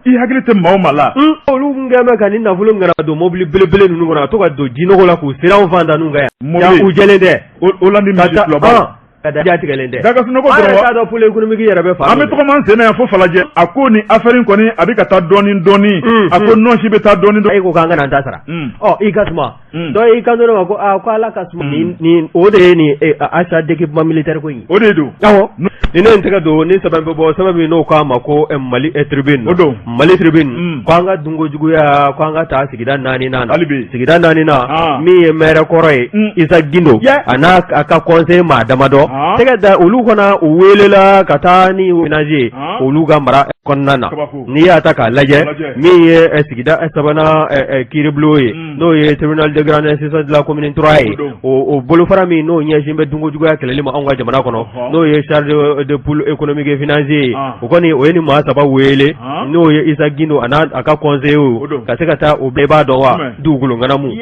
I hakili tɛ maa o maa la. Olu kun kɛlen bɛ ka nin nafolo in kana don mobili belebele ninnu kɔnɔ, ka to ka don jinɔgɔ la k'u seri anw fantanninw kan yan. U jɛlen tɛ. Hollande misi filabaw. Ka da ja tigɛlen tɛ. Da ka sunɔgɔ An dɔrɔn yɛrɛ wa? t'a dɔn pôle économique yɛrɛ bɛ fan An bɛ min fɛ. tɔgɔma an sen na yan fo Falajɛ. A ko nin affaire in kɔni, a bɛ ka taa dɔɔnin dɔɔnin. A ko nɔnsi bɛ taa dɔɔnin dɔɔnin. E ko k'an kana an ta sara. Ɔ, i ka suma. Dɔ y'i kanto ne ma ko aa, ko Ala ka suma. Nin o de ye nin achat d'équipement militaire ko in ye. O de don. Awɔ. Ni ne ye n tɛgɛ don ni sɛbɛn bɛ bɔ, sɛbɛn min n'o k'a ma ko Mali Tribune. O don. Mali Tribune. Ko an ka dunko juguya, ko an ka taa sigida naaninan na. Hali bi. Sigida naaninan. Min ye maire kɔrɔ ye. Isa Gindo. A n'a a ka conseil maa damadɔ. Tɛgɛ da olu kɔnɔ, u welela ka taa ni financier olu ka mara kɔnɔna na. N'i y'a ta k'a lajɛ, min ye sigida sabanan kiiribulon ye, n'o ye tribunal de grande instance de la commune 3 ye, o bolofara min n'o ɲɛsin bɛ dunko juguya kɛlɛli ma anw ka jamana kɔnɔ, n'o ye chargé de pôle économique et financier ye, o kɔni o ye ni maa saba wele, n'o ye Isa Gindo a n'a ka conseiller, ka se ka taa o bɛɛ b'a dɔn wa dugukolo ŋanamu.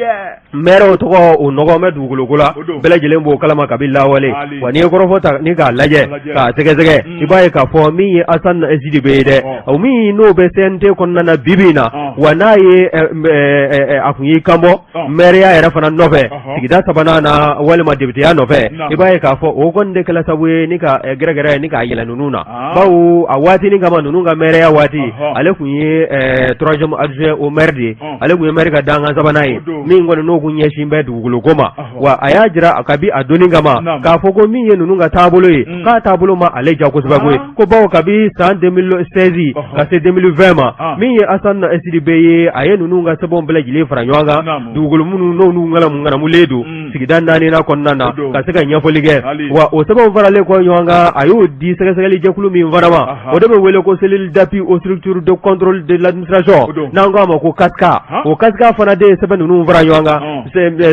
Maire tɔgɔ o nɔgɔ bɛ dugukolo ko la, bɛɛ lajɛlen b'o kalama kabi lawale. Wa n'i ye kɔrɔfɔ ta ni k'a lajɛ k'a sɛgɛsɛgɛ, i b'a ye k'a fɔ min ye Asan Sidibe ye dɛ, o min n'o bɛ CNT kɔnɔna na bi bi in na, wa n'a ye a kun y'i kanbɔ maireya yɛrɛ fana nɔfɛ sigida sabanan na walima députéya nɔfɛ, i b'a ye k'a fɔ o kɔni de kɛla sababu ye ni ka gɛrɛgɛrɛ ni k'a yɛlɛ ninnu na, bawo a waatinin kama ninnu ka maireya waati, ale tun ye troisième adjoint au maire de ye, ale tun ye maire ka dankan sabanan ye min kɔni n'o kun ɲɛsin bɛ dugukolo ko ma. Wa a y'a jira kabi a donni kama k'a fɔ ko min ye ninnu ka taabolo ye, k'a taabolo ma ale ja kosɛbɛ koyi, ko bawo kabi san 2016 ka se 2020 ma, min ye Asan Sidibe ye, a ye ninnu ka sɛbɛnw bɛɛ lajɛlen fara ɲɔgɔn kan, dugukolo minnu n'olu ŋanamu ŋanamulen don sigida naaninan kɔnɔna na, ka se ka ɲɛfɔli kɛ. Wa o sɛbɛnw faralen kɔ ɲɔgɔn kan, a y'o di sɛgɛsɛgɛli jɛkulu min fana ma, o de bɛ wele ko cellule d'appui aux structures de contrôle de l'administration, n'an k'a ma ko CASCA. O CASCA fana de ye sɛbɛn ninnu fara ɲɔgɔn kan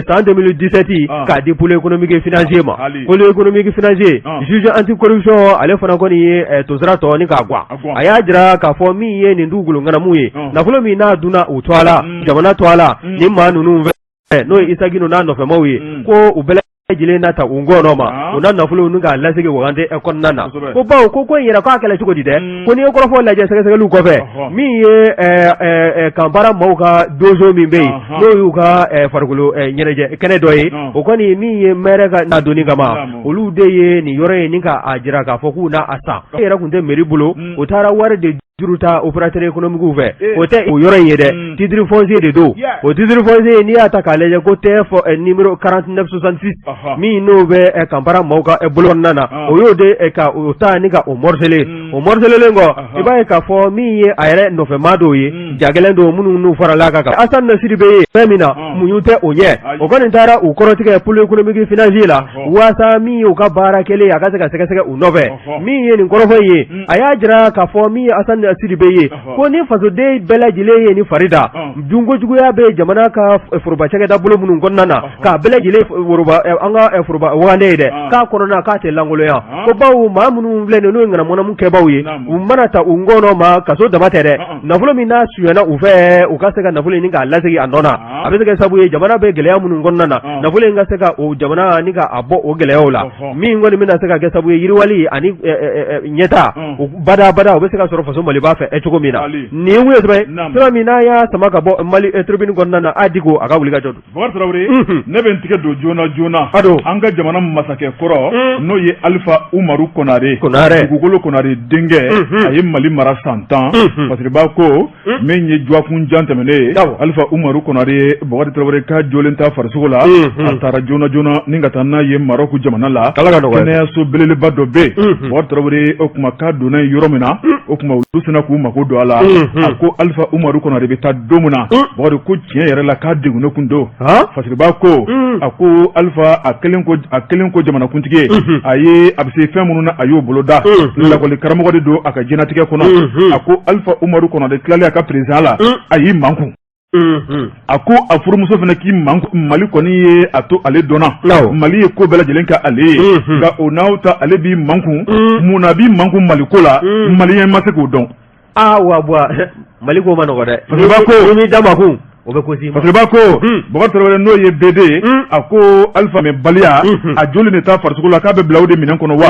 san 2017 k'a di pôle économique et financier ma. Pôle économique et financier, juge anticorruption, ale fana kɔni ye tosira tɔ ni k'a gwan. A y'a jira k'a fɔ min ye nin dugukolo ŋanamu ye, nafolo min n'a dunna u tɔgɔ la, jamana tɔgɔ la, ni maa ninnu fɛ, n'o ye Isa Gindo n'a nɔfɛmaw ye, ko u bɛɛ lajɛlen na ta u ngɔnɔ ma, u na nafolo ninnu k'a lasegin wagande kɔnɔna na. Ko bawo ko in yɛrɛ k'a kɛla cogo di dɛ, ko n'i ye kɔrɔfɔ lajɛ sɛgɛsɛgɛliw kɔfɛ, min ye Kanbara maaw ka dojo min bɛ yen, n'o y'u ka farikolo ɲɛnajɛ kɛnɛ dɔ ye, o kɔni min ye maire ka n'a donni kama, olu de ye nin yɔrɔ in ni k'a jira k'a fɔ k'u na a san. E yɛrɛ tun tɛ mairie bolo, u taara wari de juru ta opérateur économique fɛ. O tɛ o yɔrɔ in ye dɛ, titre foncier de don. O titre foncier, n'i y'a ta k'a lajɛ, ko TF numéro 4966 min n'o bɛ Kanbara maaw ka bolo kɔnɔna na, o y'o de ka o ta ni ka o morceler. O morcelelen kɔ, i b'a ye k'a fɔ min ye a yɛrɛ nɔfɛmaa dɔw ye, jagɛlɛn dɔw minnu n'u farala a kan, Asan Sidibe ye fɛn min na, muɲu tɛ o ɲɛ. O kɔni taara u kɔrɔtigɛ pôle économique financier la, waasa min ye u ka baara kɛlen a ka se ka sɛgɛsɛgɛ u nɔfɛ. Min ye nin kɔrɔfɔ in ye, a y'a jira k'a fɔ min ye Asan Sidibe ye, ko ni fasoden bɛɛ lajɛlen ye ni fari da, dunkojuguya bɛ jamana ka foroba cakɛda bolo minnu kɔnɔna na, k'a bɛɛ lajɛlen foroba an ka foroba wagande ye dɛ, k'a kɔnɔna k'a tɛ lankolonya, ko bawo maa minnu filɛ nin n'o ye ŋanamuŋanamu kɛbaaw ye, u mana ta u ngɔnɔ ma, kaso dama tɛ dɛ, nafolo min n'a suyana u fɛ, u ka se ka nafolo in k'a lasegin a nɔ na, a bɛ se kɛ sababu ye jamana bɛ gɛlɛya minnu kɔnɔna na, nafolo in ka se ka o jamana ni ka a bɔ o gɛlɛyaw la, min kɔni bɛna se ka kɛ sababu ye yiriwali ani ɲɛtaa badabada o bɛ se ka sɔrɔ faso Maliba fɛ cogo min na nin ye sɛbɛn sɛbɛn min n'a y'a sama ka bɔ Mali Tribune kɔnɔna na a Diko a ka wulikajɔ don. Bakari Tarawele, unhun, ne bɛ n tigɛ don joona joona, a don, an ka jamana masakɛ kɔrɔ, un, n'o ye Alifa Umaru Konare, Konare, dugukolo Konare denkɛ, unhun, a ye Mali mara san 10, unhun, Fasiriba ko, un, min ye dɔgɔkun jan tɛmɛnen ye, awɔ, Alifa Umaru Konare ye Bakari Tarawele ka jolen ta farisogo la, unhun, a taara joona joona ni ka taa n'a ye Marɔku jamana la, Ala ka nɔgɔya kɛ, kɛnɛyaso belebeleba dɔ bɛ yen, unhun, Bakari Tarawele o tuma k'a donna yen yɔrɔ min na, un, o tuma olu sina k'u mako don a la, unhun, a ko Alifa Umaru Konare bɛ taa don min na, un, Bakari ko tiɲɛ yɛrɛ la k'a degunnen kun don Fasiriba ko a ko Alifa a kɛlen ko jamanakuntigi ye a ye a bɛ se fɛn minnu na a y'o boloda lakɔli karamɔgɔ de don a ka diɲɛnatigɛ kɔnɔ a ko Alifa Umaru Konare tilalen a ka président la a y'i makun a ko a furumuso fana k'i makun Mali kɔni ye a to ale dɔnna Mali ye ko bɛɛ lajɛlen kɛ ale ye nka o n'a ta ale b'i makun mun na a b'i makun Mali ko la maliyɛn ma se k'o dɔn Aa wa Mali ko ma nɔgɔ dɛ ko ni da makun o bɛ ko Fasiriba ko Bakari Tarawele n'o ye BD ye a ko Alifa baliya a joli de ta farisogo la k'a bɛ bila o de minɛn kɔnɔ wa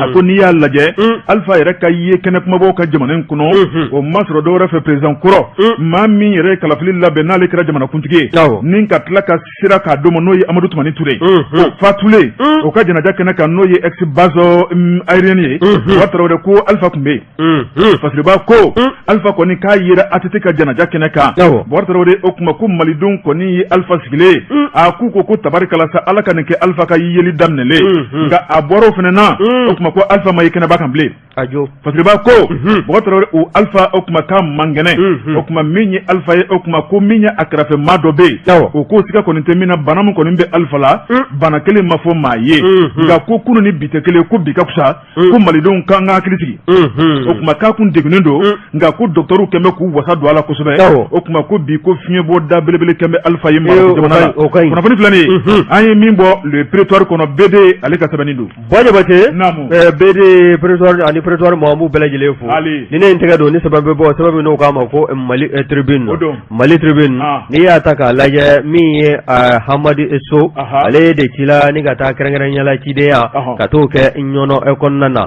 a ko n'i y'a lajɛ Alifa yɛrɛ ka ye kɛnɛ kumabaw kan jamana in kɔnɔ o ma sɔrɔ dɔwɛrɛ fɛ président kɔrɔ maa min yɛrɛ ye kalafili labɛn n'ale kɛra jamanakuntigi ye ni ka tila ka sira k'a d'o ma n'o ye Amadu Tumani Ture o fatulen o ka janaja kɛnɛ kan n'o ye ex base aérienne ye Bakari Tarawele ko Alifa tun bɛ yen Fasiriba ko Alifa kɔni k'a yera ATT ka janaja kɛnɛ kan Bakari Tarawele o tuma ko malidenw kɔni ye Alifa sigilen ye a k'u ko ko tabarikala sa Ala ka nin kɛ Alifa ka yeli daminɛlen nka a bɔra o fana na o tuma ko Alifa ma ye kɛnɛba kan bilen Fasiriba ko Bakari Tarawele o Alifa o tuma k'a man kɛnɛ o tuma min ye Alifa ye o tuma ko min ye a kɛrɛfɛ maa dɔ bɛ yen o ko siga kɔni tɛ min na bana min kɔni bɛ Alifa la bana kelen ma fɔ maa ye nka ko kunun ni bi tɛ kelen ko bi ka fisa ko malidenw k'an ka hakili sigi o tuma k'a kun degunnen don nka ko dɔgɔtɔrɔw kɛn bɛ k'u wasa don a la kosɛbɛ o tuma ko bi ko fiɲɛbɔ da belebele kɛn bɛ Alifa ye jamana la kunnafoni filɛ nin ye an ye min bɔ le prétoire kɔnɔ BD ale ka sɛbɛnni don Buwa Jabate BD prétoire ani prétoire mɔgɔ an b'u bɛɛ lajɛlen fo ni ne ye n tɛgɛ don ni sɛbɛn bɛ bɔ sɛbɛn min n'o k'a ma ko Mali Tribune Mali Tribune n'i y'a ta k'a lajɛ min ye Hamadi So ale de cila ni ka taa kɛrɛnkɛrɛnya la cidenya ka t'o kɛ Ɲɔnɔ kɔnɔna na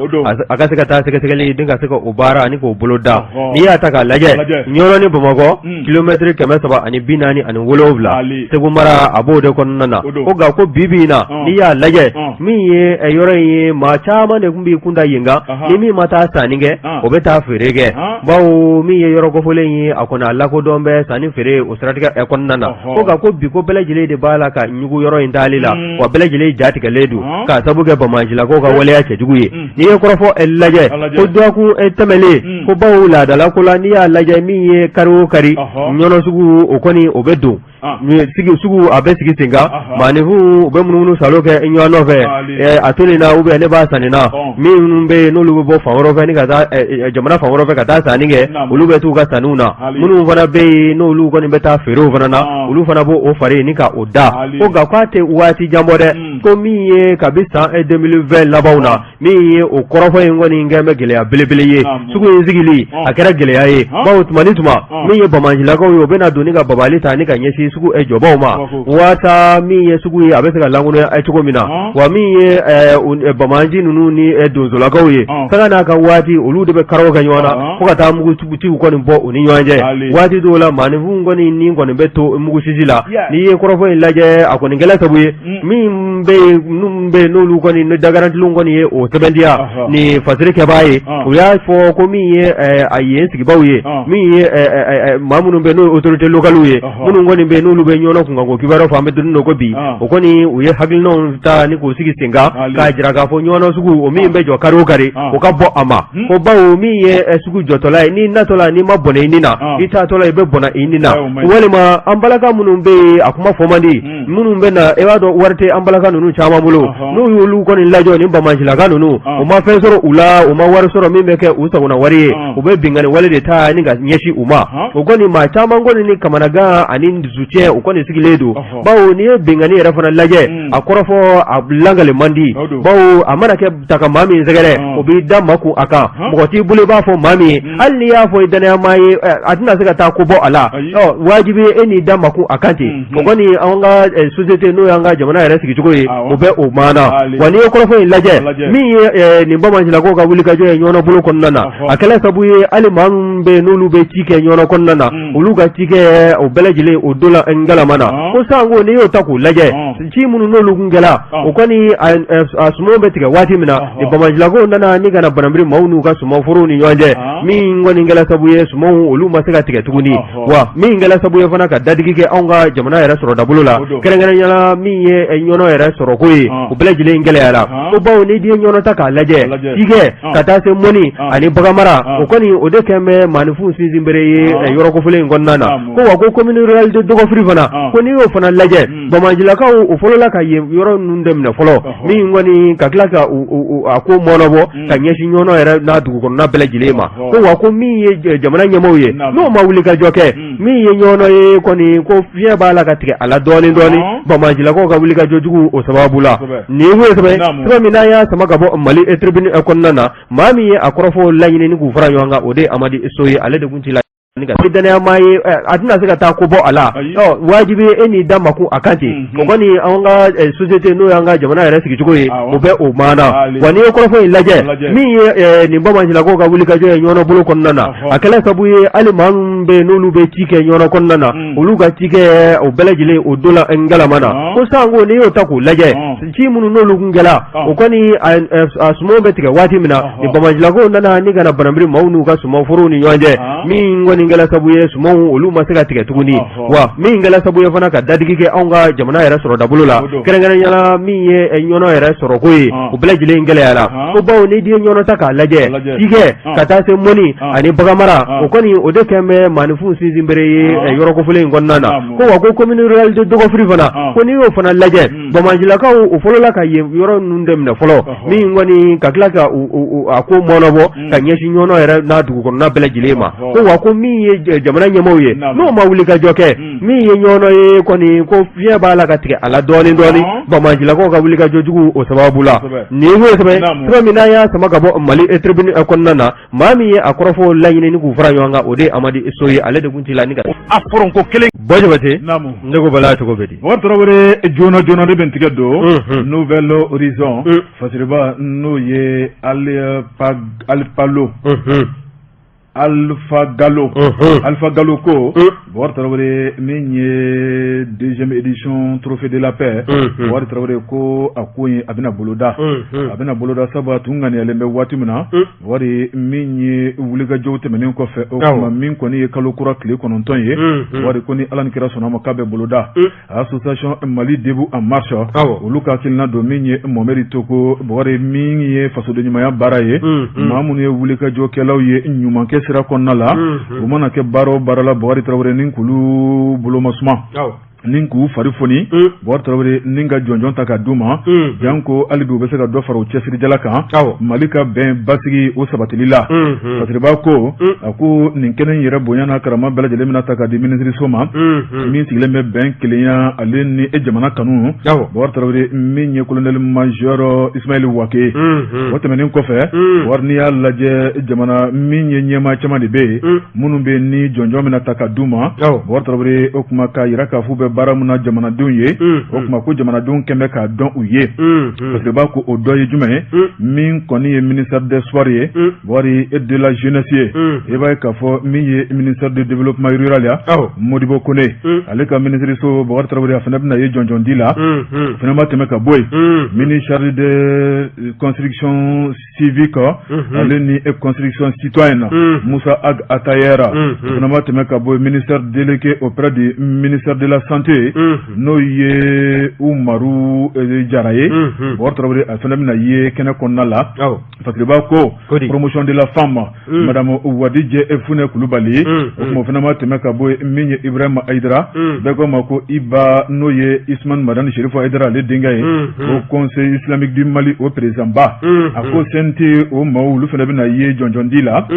a ka se ka taa sɛgɛsɛgɛli ni ka se ka o baara ani k'o boloda n'i y'a ta k'a lajɛ Ɲɔnɔ ni Bamakɔ kilomɛtiri 347 Segu mara a b'o de kɔnɔna na ko nka ko bi bi in na n'i y'a lajɛ min ye yɔrɔ in ye maa caman de tun b'i kun da yen kan ni min ma taa sanni kɛ o bɛ taa feere kɛ bawo min ye yɔrɔ kofɔlen ye a kɔni a lakodɔn bɛ sanni feere o siratigɛ kɔnɔna na ko nka ko bi ko bɛɛ lajɛlen de b'a la ka ɲugu yɔrɔ in taali la wa bɛɛ lajɛlen jatigɛlen don k'a sabu kɛ banbaancilakaw ka waleya cɛjugu ye n'i ye kɔrɔfɔ lajɛ ko dɔgɔkun tɛmɛnen ko bawo laadala ko la n'i y'a lajɛ min ye kari o kari Ɲɔnɔ sugu o kɔni o bɛ don sugu a bɛ sigi sen kan maaninfinw u bɛ munumunu salo kɛ ɲɔgɔn nɔfɛ a to nin na ou bien ne b'a san nin na minnu bɛ yen n'olu bɛ bɔ fan wɛrɛ fɛ ni ka taa jamana fan wɛrɛ fɛ ka taa sanni kɛ olu bɛ t'u ka sanniw na minnu fana bɛ yen n'olu kɔni bɛ taa feerew fana na olu fana b'o fari ni ka o da ko nka k'a tɛ waati jan bɔ dɛ ko min ye kabi san 2020 labanw na min ye o kɔrɔfɔ in kɔni kɛ bɛ gɛlɛya belebele ye sugu in sigili a kɛra gɛlɛya ye bawo tuma ni tuma min ye banbaancilakaw ye o bɛna don ni ka babali ta ni ka ɲɛsin sugu jɔbaw ma waasa min ye sugu ye a bɛ se ka lankolonya cogo min na wa min ye banbaanci ninnu ni donsolakaw ye sanga n'a ka waati olu de bɛ karaw kɛ ɲɔgɔn na fo ka taa mugutigiw kɔni bɔ u ni ɲɔgɔn cɛ waati dɔw la maaninfinw kɔni ni kɔni bɛ to mugusisi la n'i ye kɔrɔfɔ in lajɛ a kɔni kɛla sabu ye min bɛ yen minnu bɛ yen n'olu kɔni ni dagarantilenw kɔni ye o sɛbɛntiya ni fasiri kɛbaa ye u y'a fɔ ko min ye a yen sigibaw ye min ye maa minnu bɛ n'o ye autorité locales ye minnu kɔni bɛ yen n'olu bɛ Ɲɔnɔ kunkanko kibaruya fɔ an bɛ don min na ko bi o kɔni u ye hakilinaw ta ni k'o sigi sen kan k'a jira k'a fɔ Ɲɔnɔ sugu o min bɛ jɔ kari o kari o ka bɔ a ma ko bawo min ye sugu jɔtɔla ye n'i natɔla n'i ma bɔnɛ i ni na i taatɔla i bɛ bɔnɛ i ni na walima an balaka minnu bɛ yen a kuma fɔ man di minnu bɛ na i b'a dɔn wari tɛ an balaka ninnu caman bolo n'u y'olu kɔni lajɔ ni banbaancilaka ninnu u ma fɛn sɔrɔ u la u ma wari sɔrɔ min bɛ kɛ u sagona wari ye u bɛ binkanni wale de ta ni ka ɲɛsin u ma o kɔni maa caman kɔni ni kamanagan ani dusucɛ u kɔni sigilen don bawo n'i ye binkanni yɛrɛ fana lajɛ a kɔrɔfɔ a lakali man di bawo a mana kɛ ta ka maa min sɛgɛrɛ o b'i da makun a kan mɔgɔ t'i bolo i b'a fɔ maa min ye hali n'i y'a fɔ i dannayamaa ye a tɛna se ka taa ko bɔ a la wajibi e n'i da makun a kan ten o kɔni an ka société n'o y'an ka jamana yɛrɛ sigicogo ye. o bɛ o maana wa n'i ye kɔrɔfɔ in lajɛ min ye nin banbaancilakaw ka wulikajɔ ye ɲɔnɔ bolo kɔnɔna na a kɛla sabu ye hali maa minnu bɛ yen n'olu bɛ ci kɛ ɲɔnɔ kɔnɔna na olu ka cikɛ o bɛɛ lajɛlen o donna ngalama na ko sanko n'i y'o ta k'o lajɛ ci minnu n'olu kun kɛla o kɔni a sumanw bɛ tigɛ waati min na ni banbaancilakaw nana ni ka na banabiri maaw n'u ka sumanforow ni ɲɔgɔn cɛ min kɔni kɛla sabu ye sumanw olu ma se ka tigɛ tuguni wa min kɛla sabu ye fana ka dadigi kɛ anw ka jamana yɛrɛ sɔrɔdabolo la kɛrɛnkɛrɛnya la min ye ɲɔnɔ yɛrɛ sɔrɔko ye o bɛɛ lajɛlen gɛlɛyara ko bawo n'i ye ɲɔnɔ ta k'a lajɛ cikɛ ka taa se mɔni ani baganmara o kɔni o de kɛlen bɛ maaninfin sinsinbere ye yɔrɔ kofɔlen in kɔnɔna na ko wa ko commune rurale de Dɔgɔfiri fana ko n'i y'o fana lajɛ banbaancilakaw o fɔlɔla ka yen yɔrɔ ninnu de minɛ fɔlɔ min kɔni ka tila ka a ko mɔnɔbɔ ka ɲɛsin ɲɔnɔ yɛrɛ n'a dugu kɔnɔna bɛɛ lajɛlen ma ko wa ko min ye jamana ɲɛmaaw ye n'o ma wuli ka jɔ kɛ min ye ɲɔnɔ ye kɔni ko fiɲɛ b'a la ka tigɛ a la dɔɔnin dɔɔnin banbaancilakaw ka wuli ka jɔ jugu o sababu la nin ye sɛbɛn sɛbɛn min n'an y'a sama ka bɔ Mali Tribune kɔnɔna na maa min ye a kɔrɔfɔw laɲini ni k'u fara ɲɔgɔn kan o de ye Amadi So ye ale de kun ci la ni ka dannayamaa ye a tɛna se ka taa ko bɔ a la wajibi e n'i da makun a kan ten o kɔni an ka société n'o y'an ka jamana yɛrɛ sigicogo ye o bɛ o maana wa n'i ye kɔrɔfɔ in lajɛ min ye nin banbaancilakaw ka wulikajɔ ye ɲɔnɔ bolo kɔnɔna na a kɛla sabu ye hali maa minnu bɛ yen n'olu bɛ ci kɛ ɲɔnɔ kɔnɔna na olu ka cikɛ o bɛɛ lajɛlen o donna ngalama na ko sanko n'i y'o ta k'o lajɛ ci minnu n'olu kun kɛla o kɔni a sumanw bɛ tigɛ waati min na ni banbaancilakaw nana ni ka na banabiri maaw n'u ka sumanforow ni ɲɔgɔn cɛ min kɔni kɛla sabu ye sumanw olu ma se ka tigɛ tuguni wa min kɛla sabu ye fana ka dadigi kɛ anw ka jamana yɛrɛ sɔrɔdabolo la kɛrɛnkɛrɛnya la min ye ɲɔnɔ yɛrɛ sɔrɔko ye o bɛɛ lajɛlen gɛlɛyara ko bawo n'i ye ɲɔnɔ ta k'a lajɛ cikɛ ka taa se mɔni ani baganmara o kɔni o de kɛlen bɛ maaninfin sinsinbere ye yɔrɔ kofɔlen in kɔnɔna na ko wa ko commune rurale de Dɔgɔfiri fana ko n'i y'o fana lajɛ banbaancilakaw o fɔlɔla ka yen yɔrɔ ninnu de minɛ fɔlɔ min kɔni ka tila ka a ko mɔnɔbɔ ka ɲɛsin ɲɔnɔ yɛrɛ n'a dugu kɔnɔna bɛɛ lajɛlen ma ko wa ko min ye jamana ɲɛmaaw ye n'o ma wuli ka jɔ kɛ min ye ɲɔnɔ ye kɔni ko fiɲɛ b'a la ka tigɛ a la dɔɔnin dɔɔnin banbaancilakaw ka wuli ka jɔ jugu o sababu la nin ye sɛbɛn sɛbɛn min n'an y'a sama ka bɔ Mali Tribune kɔnɔna na maa min ye a kɔrɔfɔ laɲini ni k'u fara ɲɔgɔn kan o de ye Amadi So ye ale de kun ci la ni ka a foronko kelen Bɔ Jabate ne ko Bala cogo bɛ di Bɔkari Tarawele joona joona de bɛ n tigɛ don Nouvel Horizon Fasiriba n'o ye Alpalo Alpha Galo Alpha Galo ko Bɔkari Tarawele min ye deuxième édition trophée de la paix Bɔkari Tarawele ko a ko in a bɛna boloda a bɛna boloda sabu a tun ŋaniyalen bɛ waati min na Wari min ye wulikajɔw tɛmɛnen kɔfɛ o tuma min kɔni ye kalo kura tile 9 ye wari ko ni Ala ni kira sɔnna ma k'a bɛ boloda association Mali debout en marche olu ka hakilina don min ye Mohamed Togo Bɔkari min ye fasoden ɲumanya baara ye maa minnu ye wulikajɔkɛlaw ye ɲumankɛ sira kɔnɔna la u mana kɛ baara o baara la Bɔkari Tarawele ni k'olu bolo masuma ni k'u fari foni Bɔkari Tarawele ni ka jɔnjɔn ta ka d'u ma janko hali bi u bɛ se ka dɔ fara u cɛsirijala kan Mali ka bɛn basigi o sabatili la Fasiriba ko a ko nin kɛnɛ in yɛrɛ bonya n'a karama bɛɛ lajɛlen bɛna ta ka di minisiriso ma min sigilen bɛ bɛn kelenya ale ni e jamana kanu Bɔkari Tarawele min ye colonel major Ismaël Wagué o tɛmɛnen kɔfɛ wari n'i y'a lajɛ jamana min ye ɲɛmaa caman de bɛ yen minnu bɛ ni jɔnjɔn bɛna ta ka d'u ma Bɔkari Tarawele o tuma k'a jira k'a f'u bɛ baara min na jamanadenw ye o tuma ko jamanadenw kɛn bɛ k'a dɔn u ye Fasiriba ko o dɔ ye jumɛn ye min kɔni ye ministère des sports ye Bɔkari et de la jeunesse ye i b'a ye k'a fɔ min ye ministère du développement rural ye Modibo Kone ale ka minisiriso Bɔkari Tarawele a fana bɛna ye jɔnjɔn di la o fana ma tɛmɛ ka bɔ yen ministre chargé de construction civique ale ni construction citoyenne Moussa Ag Attaher o fana ma tɛmɛ ka bɔ ministère délégué auprès du ministère de la santé n'o ye Umaru Jara ye Bɔkari Tarawele a fana bɛna ye kɛnɛ kɔnɔna la Fasiriba ko promotion de la femme madame Wadijɛ Funɛ Kulubali o tuma o fana ma tɛmɛ ka bɔ min ye Ibrahima Hayidara bɛɛ ko ma ko Iba n'o ye Usmani Madani Serifu Hayidara ale denkɛ ye haut conseil islamique du Mali o président ba a ko CNT o maaw olu fana bɛna ye jɔnjɔn di la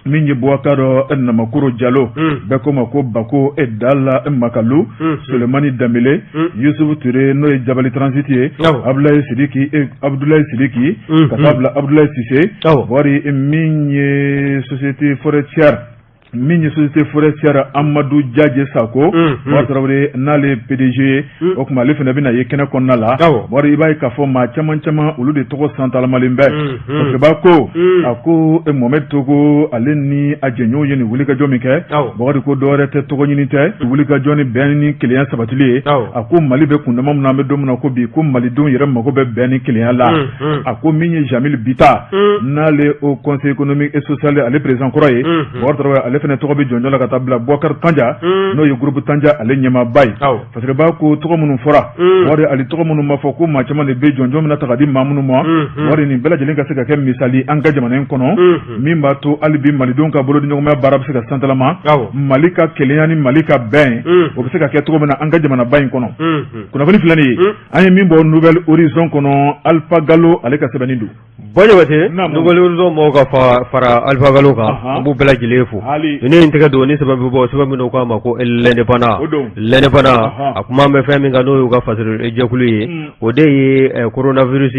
min ye Bubakari Namakoro Jalo bɛɛ ko ma ko Bako e Dala Makalu Solomani Danbele Yusufu Ture n'o ye Jabali Transit ye Abudulayi Sidiki Abudulayi Sidiki ka taa bila Abudulayi Sise Bɔkari min ye société forestière. Min ye société forestière Amadu Jaje Sako Bubakari Tarawele n'ale ye PDG ye, o tuma ale fana bɛna ye kɛnɛ kɔnɔna la. Bubakari, i b'a ye k'a fɔ maa caman caman, olu de tɔgɔ santalamalen bɛ. Fasiriba ko, a ko Mohamed Togo, ale ni a jɛɲɔgɔnw ye nin wulikajɔ min kɛ, Bubakari ko dɔwɛrɛ tɛ, tɔgɔ ɲini tɛ, wulikajɔ ni bɛn ni kelenya sabatili ye. A ko Mali bɛ kundama min na, an bɛ don min na ko bi, ko malidenw yɛrɛ mago bɛ bɛn ni kelenya la. A ko min ye Jamil Bita, n'ale Haut Conseil économique et social, ale président kɔrɔ ye, Bubakari Tarawele, ale fana tɔgɔ bɛ jɔnjɔn la ka taa bila Bubakari Tanja, n'o ye groupe Tanja ale ɲɛmaaba ye. Fasiriba ko tɔgɔ minnu fɔra, Bubakari, ale tɔgɔ minnu ma fɔ, ko maa caman de bɛ jɔnjɔn bɛna ta ka di maa minnu ma. Bubakari, nin bɛɛ lajɛlen ka se ka kɛ misali an ka jamana in kɔnɔ, min b'a to hali bi malidenw ka bolodiɲɔgɔnmaya baara bɛ se ka santalama, Mali ka kelenya ni Mali ka bɛn, o bɛ se ka kɛ cogo min na an ka jamanaba in kɔnɔ. Kunnafoni filɛ nin ye, an ye min bɔ Nouvel Horizon kɔnɔ, Alpha Galo ale ka sɛbɛnni don. Bɔ Jabate, Nouvel Horizon mɔgɔw ka fara Alpha Galo kan, an b'u bɛɛ lajɛlen fo. Ne ye n tɛgɛ don ni sɛbɛn bɛ bɔ, sɛbɛn min k'a ma ko L'Indépendant. L'Indépendant, a kuma bɛ fɛn min kan, n'o y'u ka fasiri jɛkulu ye, o de ye coronavirus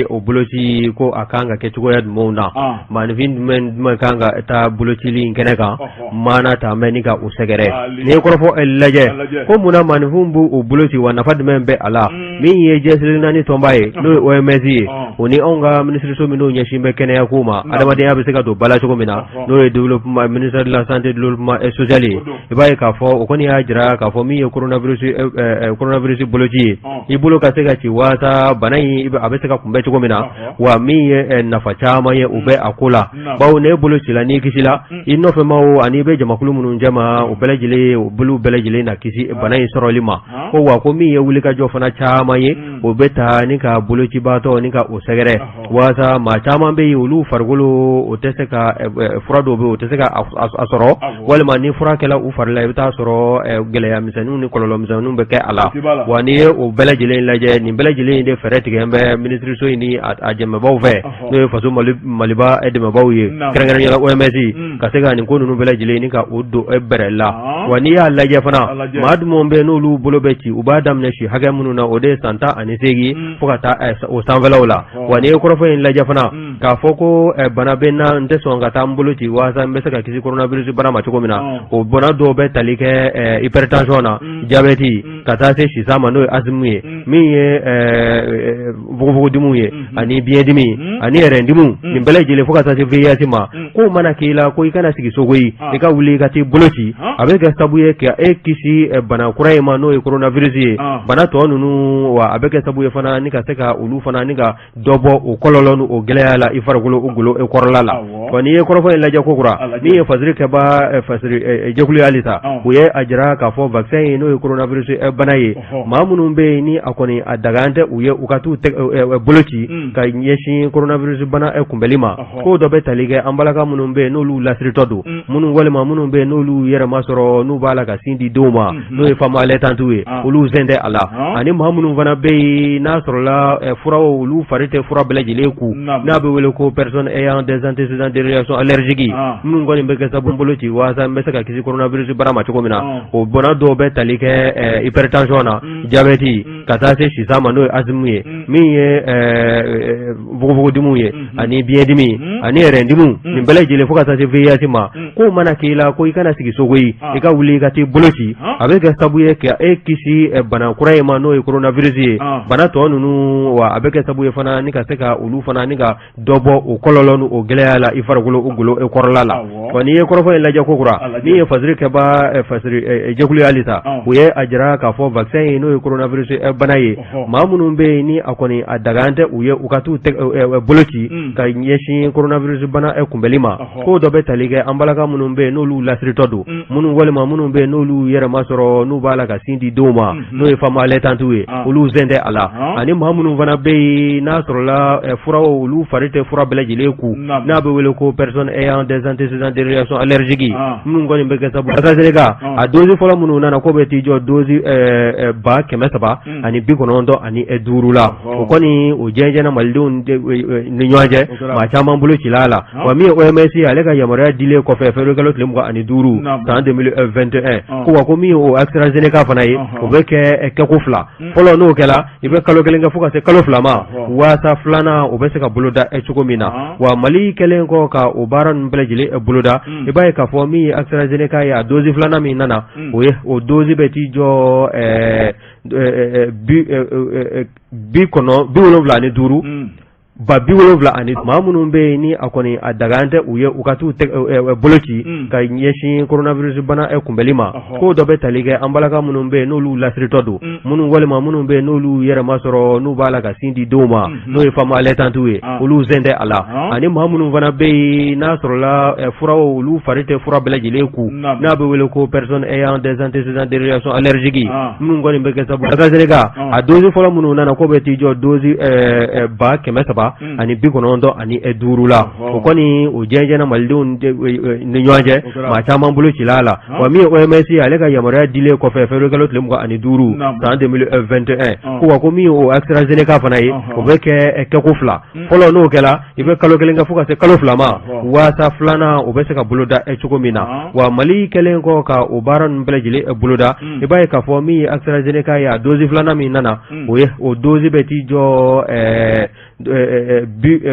o boloci, ko a kan ka kɛ cogoya jumɛnw na, maaninfin jumɛn jumɛn kan ka taa bolocili in kɛnɛ kan, maana ta mɛn ni ka u sɛgɛrɛ. N'i ye kɔrɔfɔ lajɛ, ko munna maaninfinw b'u boloci, wa nafa jumɛn bɛ a la? Min ye diɲɛ seleke naani tɔnba ye, n'o ye OMS ye, o ni anw ka minisiriso min n'o ɲɛsin bɛ kɛnɛya ko ma, adamadenya bɛ se ka don ba la cogo min na, n'o ye développement, ministère de la santé, développement social ye, i b'a ye k'a fɔ o kɔni y'a jira k'a fɔ min ye coronavirus boloci ye, i bolo ka se ka ci waasa bana in a bɛ se ka kunbɛn cogo min na, wa min ye nafa caman ye, o bɛ a ko la, bawo n'e bolo cila, n'i kisila, i nɔfɛmaw ani i bɛ jamakulu minnu jɛma, o bɛɛ lajɛlen, o bolo bɛɛ lajɛlen na kisi bana in sɔrɔli ma. Ko wa ko min ye wulikajɔ fana caman ye, o bɛ taa ni ka bolocibaatɔ ni ka o sɛgɛrɛ, walasa maa caman bɛ yen, olu farikolo o tɛ se ka fura dɔw bɛ yen, o tɛ se ka a sɔrɔ, walima ni fura kɛla u fari la, i bɛ taa sɔrɔ gɛlɛya misɛnninw ni kɔlɔlɔ misɛnninw bɛ kɛ a la. Wa n'i ye o bɛɛ lajɛlen lajɛ, nin bɛɛ lajɛlen de fɛɛrɛ tigɛ bɛ minisiriso in ni a dɛmɛbaaw fɛ, n'o ye faso Maliba dɛmɛbaaw ye, kɛrɛnkɛrɛnnenya la OMS, ka se ka nin ko ninnu bɛɛ lajɛlen ni ka o don bɛrɛ la. Wa n'i y'a lajɛ fana, maa jumɛn bɛ n'olu bolo bɛ ci, u b'a daminɛ si hakɛ minnu na, o de ye san 18 fo ka taa o sanfɛlaw la. Wa n'i ye kɔrɔfɔ in lajɛ fana, k'a fɔ ko bana bɛ n na, n tɛ sɔn ka taa n bolo ci walasa n bɛ se ka kisi coronavirus bana ma cogo min na, o bana dɔw bɛ tali kɛ hypertension na, diabète, ka taa se sisan ma, n'o ye asthme ye, min ye fogofogodimiw ye, ani biyɛndimi ani rɛndimiw, nin bɛɛ lajɛlen fo ka taa se VIH ma. K'o mana k'i la, ko i kana sigi so koyi, i ka wuli i ka t'i bolo ci, a bɛ kɛ sabu ye ka e kisi bana kura in ma, n'o ye coronavirus ye, bana tɔ ninnu. Wa a bɛ kɛ sabu ye fana ni ka se ka olu fana ni ka dɔ bɔ o kɔlɔlɔ ni o gɛlɛya la i farikolo o golo e kɔrɔla la. Wa n'i ye kɔrɔfɔ in lajɛ kokura, min ye fasiri kɛba fasiri jɛkulu ye halisa, u ye a jira k'a fɔ vaccin ye, n'o ye coronavirus bana ye, maa minnu bɛ yen ni a kɔni a dagan tɛ u ye u ka t'u bolo ci ka ɲɛsin coronavirus bana kunbɛli ma, k'o dɔ bɛ tali kɛ an balaka minnu bɛ yen n'olu lasiritɔ don, minnu walima minnu bɛ yen n'olu yɛrɛ ma sɔrɔ, n'u b'a la ka sin di denw ma, n'o ye femmes allaitantes ye, olu sen tɛ a la, ani maa minnu fana bɛ yen n'a sɔrɔla furaw, olu fari tɛ fura bɛɛ lajɛlen kun, n'a bɛ wele ko personnes ayant des antécédents de réaction allergique, minnu kɔni bɛ kɛ sabu bolo ci walasa n bɛ se ka kisi coronavirus bana ma cogo min na, o bana dɔw bɛ tali kɛ hypertension na, diabète, ka taa se sisan ma, n'o ye asthme ye, min ye fogofogodimiw ye, ani biyɛndimi ani rɛndimiw, nin bɛɛ lajɛlen fo ka taa se VIH ma. K'o mana k'i la, ko i kana sigi so koyi, i ka wuli i ka t'i bolo ci, a bɛ kɛ sabu ye ka e kisi bana kura in ma, n'o ye coronavirus ye, bana tɔ ninnu. Wa a bɛ kɛ sabu ye fana ni ka se ka olu fana ni ka dɔ bɔ o kɔlɔlɔ ni o gɛlɛya la i farikolo o golo e kɔrɔla la. Wa n'i ye kɔrɔfɔ in lajɛ kokura, min ye fasiri kɛba fasiri jɛkulu ye halisa, u ye a jira k'a fɔ vaccin ye, n'o ye coronavirus bana ye, maa minnu bɛ yen ni a kɔni a dagan tɛ u ye u ka t'u bolo ci ka ɲɛsin coronavirus bana kunbɛli ma, k'o dɔ bɛ tali kɛ an balaka minnu bɛ yen n'olu lasiritɔ don, minnu walima minnu bɛ yen n'olu yɛrɛ ma sɔrɔ, n'u b'a la ka sin di denw ma, n'o ye femmes allaitantes ye, olu sen tɛ a la, ani maa minnu fana bɛ yen n'a sɔrɔla furaw, olu fari tɛ fura bɛɛ lajɛlen kun, n'a bɛ wele ko personnes ayant des antécédents de réaction allergique, minnu kɔni bɛ kɛ sabu AstraZeneca a dose fɔlɔ minnu nana, k'o bɛ t'i jɔ dose 395,000 la. O kɔni o jɛnsɛnna malidenw ni ɲɔgɔn cɛ, maa caman bolo cila a la. Wa min ye OMS ye, ale ka yamaruya dilen kɔfɛ février kalo tile 25 san 2021, ko wa ko min ye o AstraZeneca fana ye, o bɛ kɛ kɛko fila fɔlɔ. N'o kɛla, i bɛ kalo kelen kɛ fo ka se kalo 2 ma waasa filanan o bɛ se ka boloda cogo min na wa Mali kɛlen kɔ ka o baara ninnu bɛɛ lajɛlen boloda i b'a ye k'a fɔ min ye AstraZeneca ye a dose filanan min nana o ye o dose bɛ t'i jɔ 75 70,000 ani maa minnu bɛ yen ni a kɔni a dagan tɛ u ye u ka t'u bolo ci ka ɲɛsin coronavirus bana kunbɛli ma k'o dɔ bɛ tali kɛ an balaka minnu bɛ yen n'olu lasiritɔ don minnu walima minnu bɛ yen n'olu yɛrɛ ma sɔrɔ n'u b'a la ka sin di denw ma n'o ye femmes allaitantes ye olu sen tɛ a la ani maa minnu fana bɛ yen n'a sɔrɔla furaw olu fari tɛ fura bɛɛ lajɛlen kun n'a bɛ wele ko personnes ayant des antécédents de réaction allergique minnu kɔni bɛ kɛ sababu AstraZeneca a dose fɔlɔ minnu nana k'o bɛ t'i jɔ dose 395,000 la o kɔni o jɛnsɛnna malidenw ni ɲɔgɔn cɛ maa caman bolo cila a la wa min ye OMS ye ale ka yamaruya dilen kɔfɛ février kalo tile 25 san 2021 ko wa ko min ye o AstraZeneca fana ye o bɛ kɛ kɛko fila fɔlɔ n'o kɛra i bɛ kalo kelen kɛ fo ka se kalo 2 ma waasa filanan o bɛ se ka boloda cogo min na wa Mali kɛlen kɔ ka o baara ninnu bɛɛ lajɛlen boloda i b'a ye k'a fɔ min ye AstraZeneca ye a dose filanan min nana o ye o dose bɛ t'i jɔ 75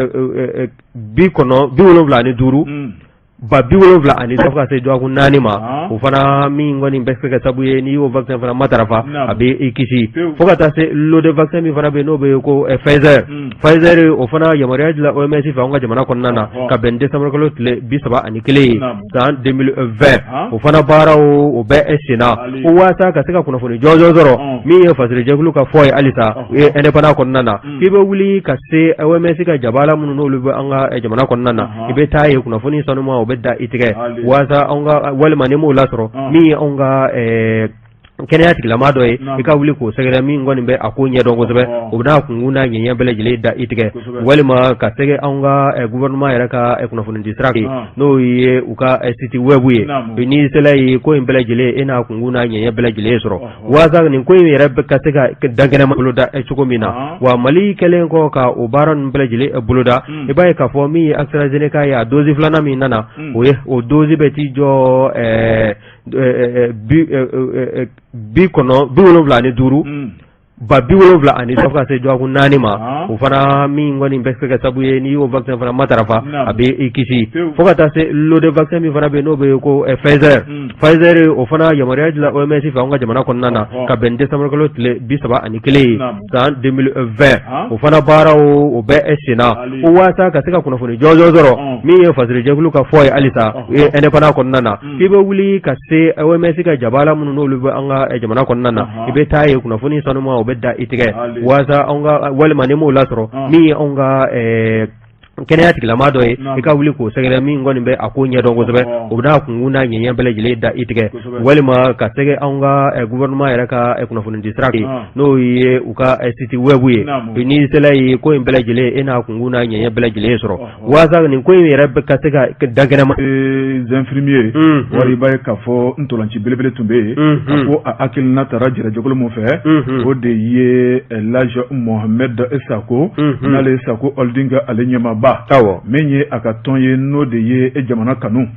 70,000 ani fo ka se dɔgɔkun 4 ma o fana min kɔni bɛ se kɛ sababu ye n'i y'o vaccin fana matarafa a bɛ i kisi fo ka taa se lot de vaccin min fana bɛ yen n'o bɛ ko Pfizer Pfizer o fana yamaruya dila OMS fɛ an ka jamana kɔnɔna na ka bɛn décembre kalo tile 31 ye san 2020 o fana baaraw o bɛ senna ko waasa ka se ka kunnafoni jɔnjɔn sɔrɔ min ye fasirijɛkulu ka fɔ ye halisa u ye indépendant kɔnɔna na k'i bɛ wuli ka se OMS ka jabala minnu n'olu bɛ an ka jamana kɔnɔna na i bɛ taa yen kunnafoni sanuma o bɛ da i tigɛ waasa anw ka walima ni m'o lasɔrɔ min ye anw ka kɛnɛya tigilama dɔ ye i ka wuli k'o sɛgɛrɛ min kɔni bɛ a ko ɲɛdɔn kosɛbɛ o bɛna kunkun n'a ɲɛɲɛ bɛɛ lajɛlen da i tigɛ walima ka sɛgɛ anw ka gouvernement yɛrɛ ka kunnafonidi sira n'o ye u ka site web ye n'i sera yen ko in bɛɛ lajɛlen e n'a kunkun n'a ɲɛɲɛ bɛɛ lajɛlen sɔrɔ waasa nin ko in yɛrɛ bɛ ka se ka dankɛnɛma boloda cogo min na wa Mali kɛlen kɔ ka o baara ninnu bɛɛ lajɛlen boloda i b'a ye k'a fɔ min ye AstraZeneca ye a dose filanan min nana o ye o dose bɛ t'i jɔ 75 70,000 ani fo ka se dɔgɔkun 4 ma o fana min kɔni bɛ se kɛ sababu ye n'i y'o vaccin fana matarafa a bɛ i kisi fo ka taa se lot de vaccin min fana bɛ yen n'o bɛ ko Pfizer Pfizer o fana yamaruya dila OMS fɛ an ka jamana kɔnɔna na ka bɛn décembre kalo tile 31 ye san 2020 o fana baaraw o bɛ senna ko waasa ka se ka kunnafoni jɔnjɔn sɔrɔ min ye fasirijɛkulu ka fɔ ye halisa u ye indépendant kɔnɔna na k'i bɛ wuli ka se OMS ka jabala minnu n'olu bɛ an ka jamana kɔnɔna na i bɛ taa yen kunnafoni sanuma o bɛ da i tigɛ waasa anw ka walima ni m'o lasɔrɔ min ye anw ka kɛnɛya tigilama dɔ ye i ka wuli k'o sɛgɛrɛ min kɔni bɛ a ko ɲɛdɔn kosɛbɛ o bɛna kunkun n'a ɲɛɲɛ bɛɛ lajɛlen da i tigɛ walima ka sɛgɛ anw ka gouvernement yɛrɛ ka kunnafonidi sira n'o ye u ka site web ye n'i sera yen ko in bɛɛ lajɛlen e n'a kunkun n'a ɲɛɲɛ bɛɛ lajɛlen sɔrɔ waasa nin ko in yɛrɛ bɛ ka se ka dankɛnɛma infirmier wari i b'a ye k'a fɔ ntolanci belebele tun bɛ yen a ko a hakilina taara jɛrɛjɛkulu min fɛ o de ye Elhadj Mohamed Sako n'ale ye Sako Holding ale ɲɛmaaba min ye a ka tɔn ye n'o de ye jamana kanu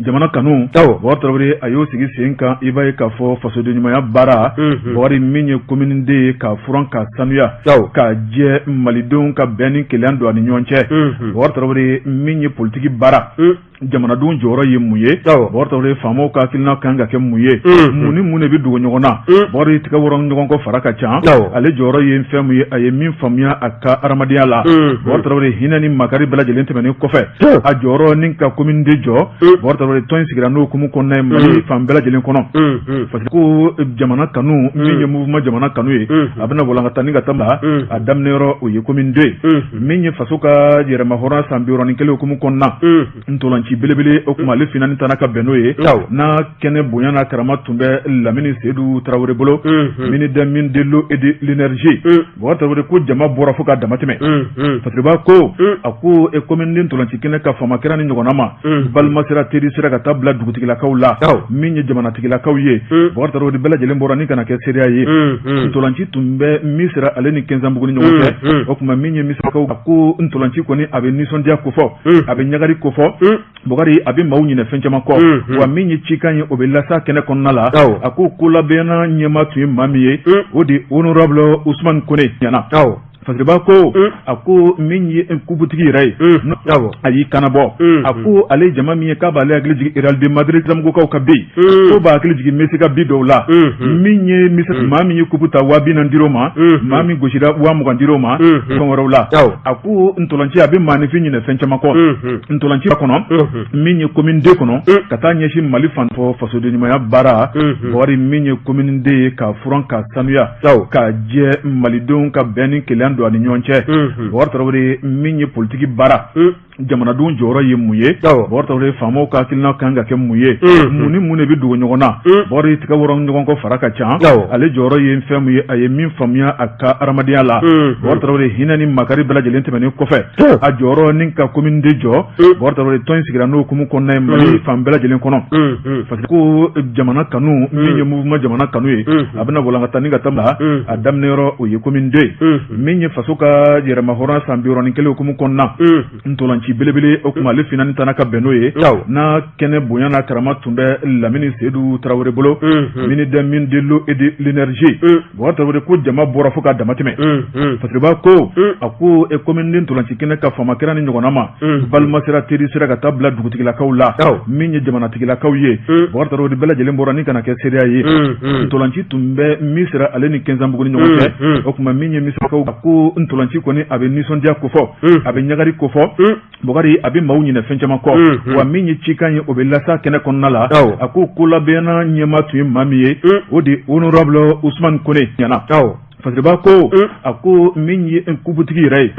jamana kanu Bubakari Tarawele a y'o sigi sen kan i b'a ye k'a fɔ fasoden ɲumanya baara Bubakari min ye commune deux ye k'a furan k'a sanuya k'a jɛ malidenw ka bɛn ni kelenya don a ni ɲɔgɔn cɛ Bubakari Tarawele min ye politiki baara jamanadenw jɔyɔrɔ ye mun ye Bubakari Tarawele faamaw ka hakilina kan ka kɛ mun ye mun ni mun de bɛ dogo ɲɔgɔn na Bubakari tigɛ wɔrɔ ɲɔgɔn kɔ fara ka ca ale jɔyɔrɔ ye fɛn mun ye a ye min faamuya a ka hadamadenya la Bubakari Tarawele hinɛ ni makari bɛɛ lajɛlen tɛmɛnen kɔfɛ a jɔyɔrɔ ni ka commune deux jɔ Bubakari Tarawele tɔn in sigira n'o hukumu kɔnɔna ye Mali fan bɛɛ lajɛlen kɔnɔ parce que ko jamana kanu min ye mouvement jamana kanu ye a bɛna walankata ni ka taa a daminɛ yɔrɔ o ye commune deux ye min ye faso ka yɛrɛmahɔrɔnya san 61 hukumu kɔnɔna ntolanci belebele o tuma ale finali taara ka bɛn n'o ye n'a kɛnɛ bonya n'a karama tun bɛ Lamini Sedu Tarawele bolo ministre des mines de l'eau et de l'énergie Bubakari Tarawele ko jama bɔra fo ka damatɛmɛ Fasiriba ko a ko commune deux ntolanci kɛnɛ ka faama kɛra ni ɲɔgɔnna ma balima sira teri sira ka taa bila dugutigilakaw la min ye jamanatigilakaw ye Bubakari Tarawele bɛɛ lajɛlen bɔra ni kana kɛ seereya ye ntolanci tun bɛ Misira ale ni Kɛnzanbugu ni ɲɔgɔn cɛ o tuma min ye Misirakaw ko ntolanci kɔni a bɛ nisɔndiya kofɔ a bɛ ɲagari kofɔ. Bukari a bɛ maaw ɲinɛ fɛn caman kɔ wa min ye cikan ye o bɛ lasa kɛnɛ kɔnɔna la a ko kolabɛnna ɲɛmaa tun ye maa min ye o de honorable Usumani Kone ɲɛna. Fasiriba ko a ko min ye kubutigi yɛrɛ ye a y'i kanabɔ a ko ale jama min ye k'a b'ale hakili jigin Real de Madrid Zamugokaw ka bi ko b'a hakili jigin Messi ka bi dɔw la min ye maa min ye kupu ta 40 000 dir'o ma maa min gosira 20 000 dir'o ma fɛn wɛrɛw la. A ko ntolanci a bɛ maaninfin ɲinɛ fɛn caman kɔ ntolanci kɔnɔ min ye commune deux kɔnɔ ka taa ɲɛsin Mali fan fɔ fasoden ɲumanya baara Bukari min ye commune deux ye ka furan ka sanuya ka jɛ malidenw ka bɛn ni kelenya don a ni ɲɔgɔn cɛ. Bukari Tarawele min ye politiki baara jamanadenw jɔyɔrɔ ye mun ye? Bukari Tarawele faamaw ka hakilina kan ka kɛ mun ye? Mun ni mun de bɛ dogo ɲɔgɔn na? Bukari tiga wɔrɔ ɲɔgɔn kɔ fara ka ca. Ale jɔyɔrɔ ye fɛn mun ye? A ye min faamuya a ka hadamadenya la, Bukari Tarawele hinɛ ni makari bɛɛ lajɛlen tɛmɛnen kɔfɛ a jɔyɔrɔ ni ka commune deux jɔ. Bukari Tarawele tɔn in sigira n'o hukumu kɔnɔna ye Mali fan bɛɛ lajɛlen kɔnɔ parce que ko jamana kanu min ye mouvement jamana kanu ye a bɛna walankata ni ka taa a daminɛ yɔrɔ o ye commune deux ye. Min ye faso ka yɛrɛmahɔrɔnya san 61 hukumu kɔnɔna ntolanci belebele o tuma ale finali tana ka bɛn n'o ye n'a kɛnɛ bonya n'a karama tun bɛ Lamini Sedu Tarawele bolo ministre des mines de l'eau et de l'énergie. Bukari Tarawele ko jama bɔra fo ka damatɛmɛ. Fasiriba ko a ko commune deux ntolanci kɛnɛ ka faama kɛra ni ɲɔgɔnna ma balima sira teri sira ka taa bila dugutigilakaw la min ye jamanatigilakaw ye. Bukari Tarawele bɛɛ lajɛlen bɔra ni kana kɛ seereya ye ntolanci tun bɛ Misira ale ni Kɛnzanbugu ni ɲɔgɔn cɛ. O tuma min ye Misirakaw ko ntolanci kɔni a bɛ nisɔndiya kofɔ a bɛ ɲagari kofɔ. Bukari a bɛ maaw ɲinɛ fɛn caman kɔ wa min ye cikan ye o bɛ lasa kɛnɛ kɔnɔna la. A ko kolabɛnna ɲɛmaa tun ye maa min ye o de honorable Usumani Kone ɲɛna. Fasiriba ko a ko min ye kubutigi yɛrɛ ye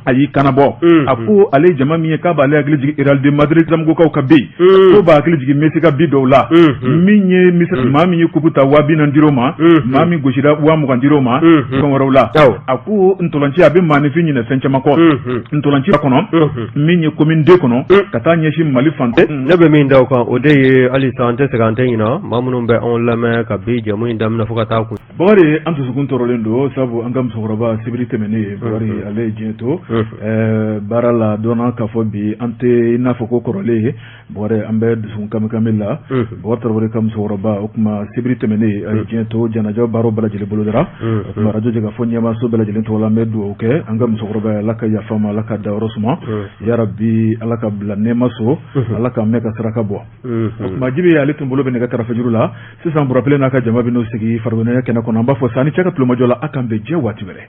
a y'i kanabɔ a ko ale jama min ye k'a b'ale hakili jigin Real de Madrid Zamugokaw ka bi ko b'a hakili jigin Messi ka bi dɔw la min ye maa min ye kupu ta 40 000 dir'o ma maa min gosira 20 000 dir'o ma fɛn wɛrɛw la. A ko ntolanci a bɛ maaninfin ɲinɛ fɛn caman kɔ ntolanci kɔnɔ min ye commune deux kɔnɔ ka taa ɲɛsin Mali fan. Ne bɛ min da o kan o de ye halisa an tɛ sɛgɛn an tɛ ɲina maa minnu bɛ anw lamɛn ka bi jɛmu in daminɛ fo ka taa kun. Bakari an dusukun tɔɔrɔlen don sabu an ka musokɔrɔba sibiri tɛmɛnen Bakari ale ye diɲɛ to baara la dɔnna k'a fɔ bi an tɛ i n'a fɔ ko kɔrɔlen ye. Bakari an bɛ dusukun kamikami la. Bakari Tarawele ka musokɔrɔba o tuma sibiri tɛmɛnen a ye diɲɛ to janaja baaraw bɛɛ lajɛlen bolodara. O tuma arajo Jɛkafɔ ɲɛmaaso bɛɛ lajɛlen tɔgɔ la an bɛ dugawu kɛ an ka musokɔrɔba ye Ala ka yafa ma Ala ka dayɔrɔ suma yarabi Ala ka bila nɛɛma so Ala ka mɛn ka saraka bɔ. O tuma Jibi ale tun bolo bɛ nɛgɛ karafejuru la sisan Burapele n'a ka jama bɛ n'o sigi farikolo ɲɛnajɛ kɛnɛ kɔnɔ. An b'a fɔ sa ni cɛ ka tulomajɔ la a k'an bɛn diɲɛ waati wɛrɛ.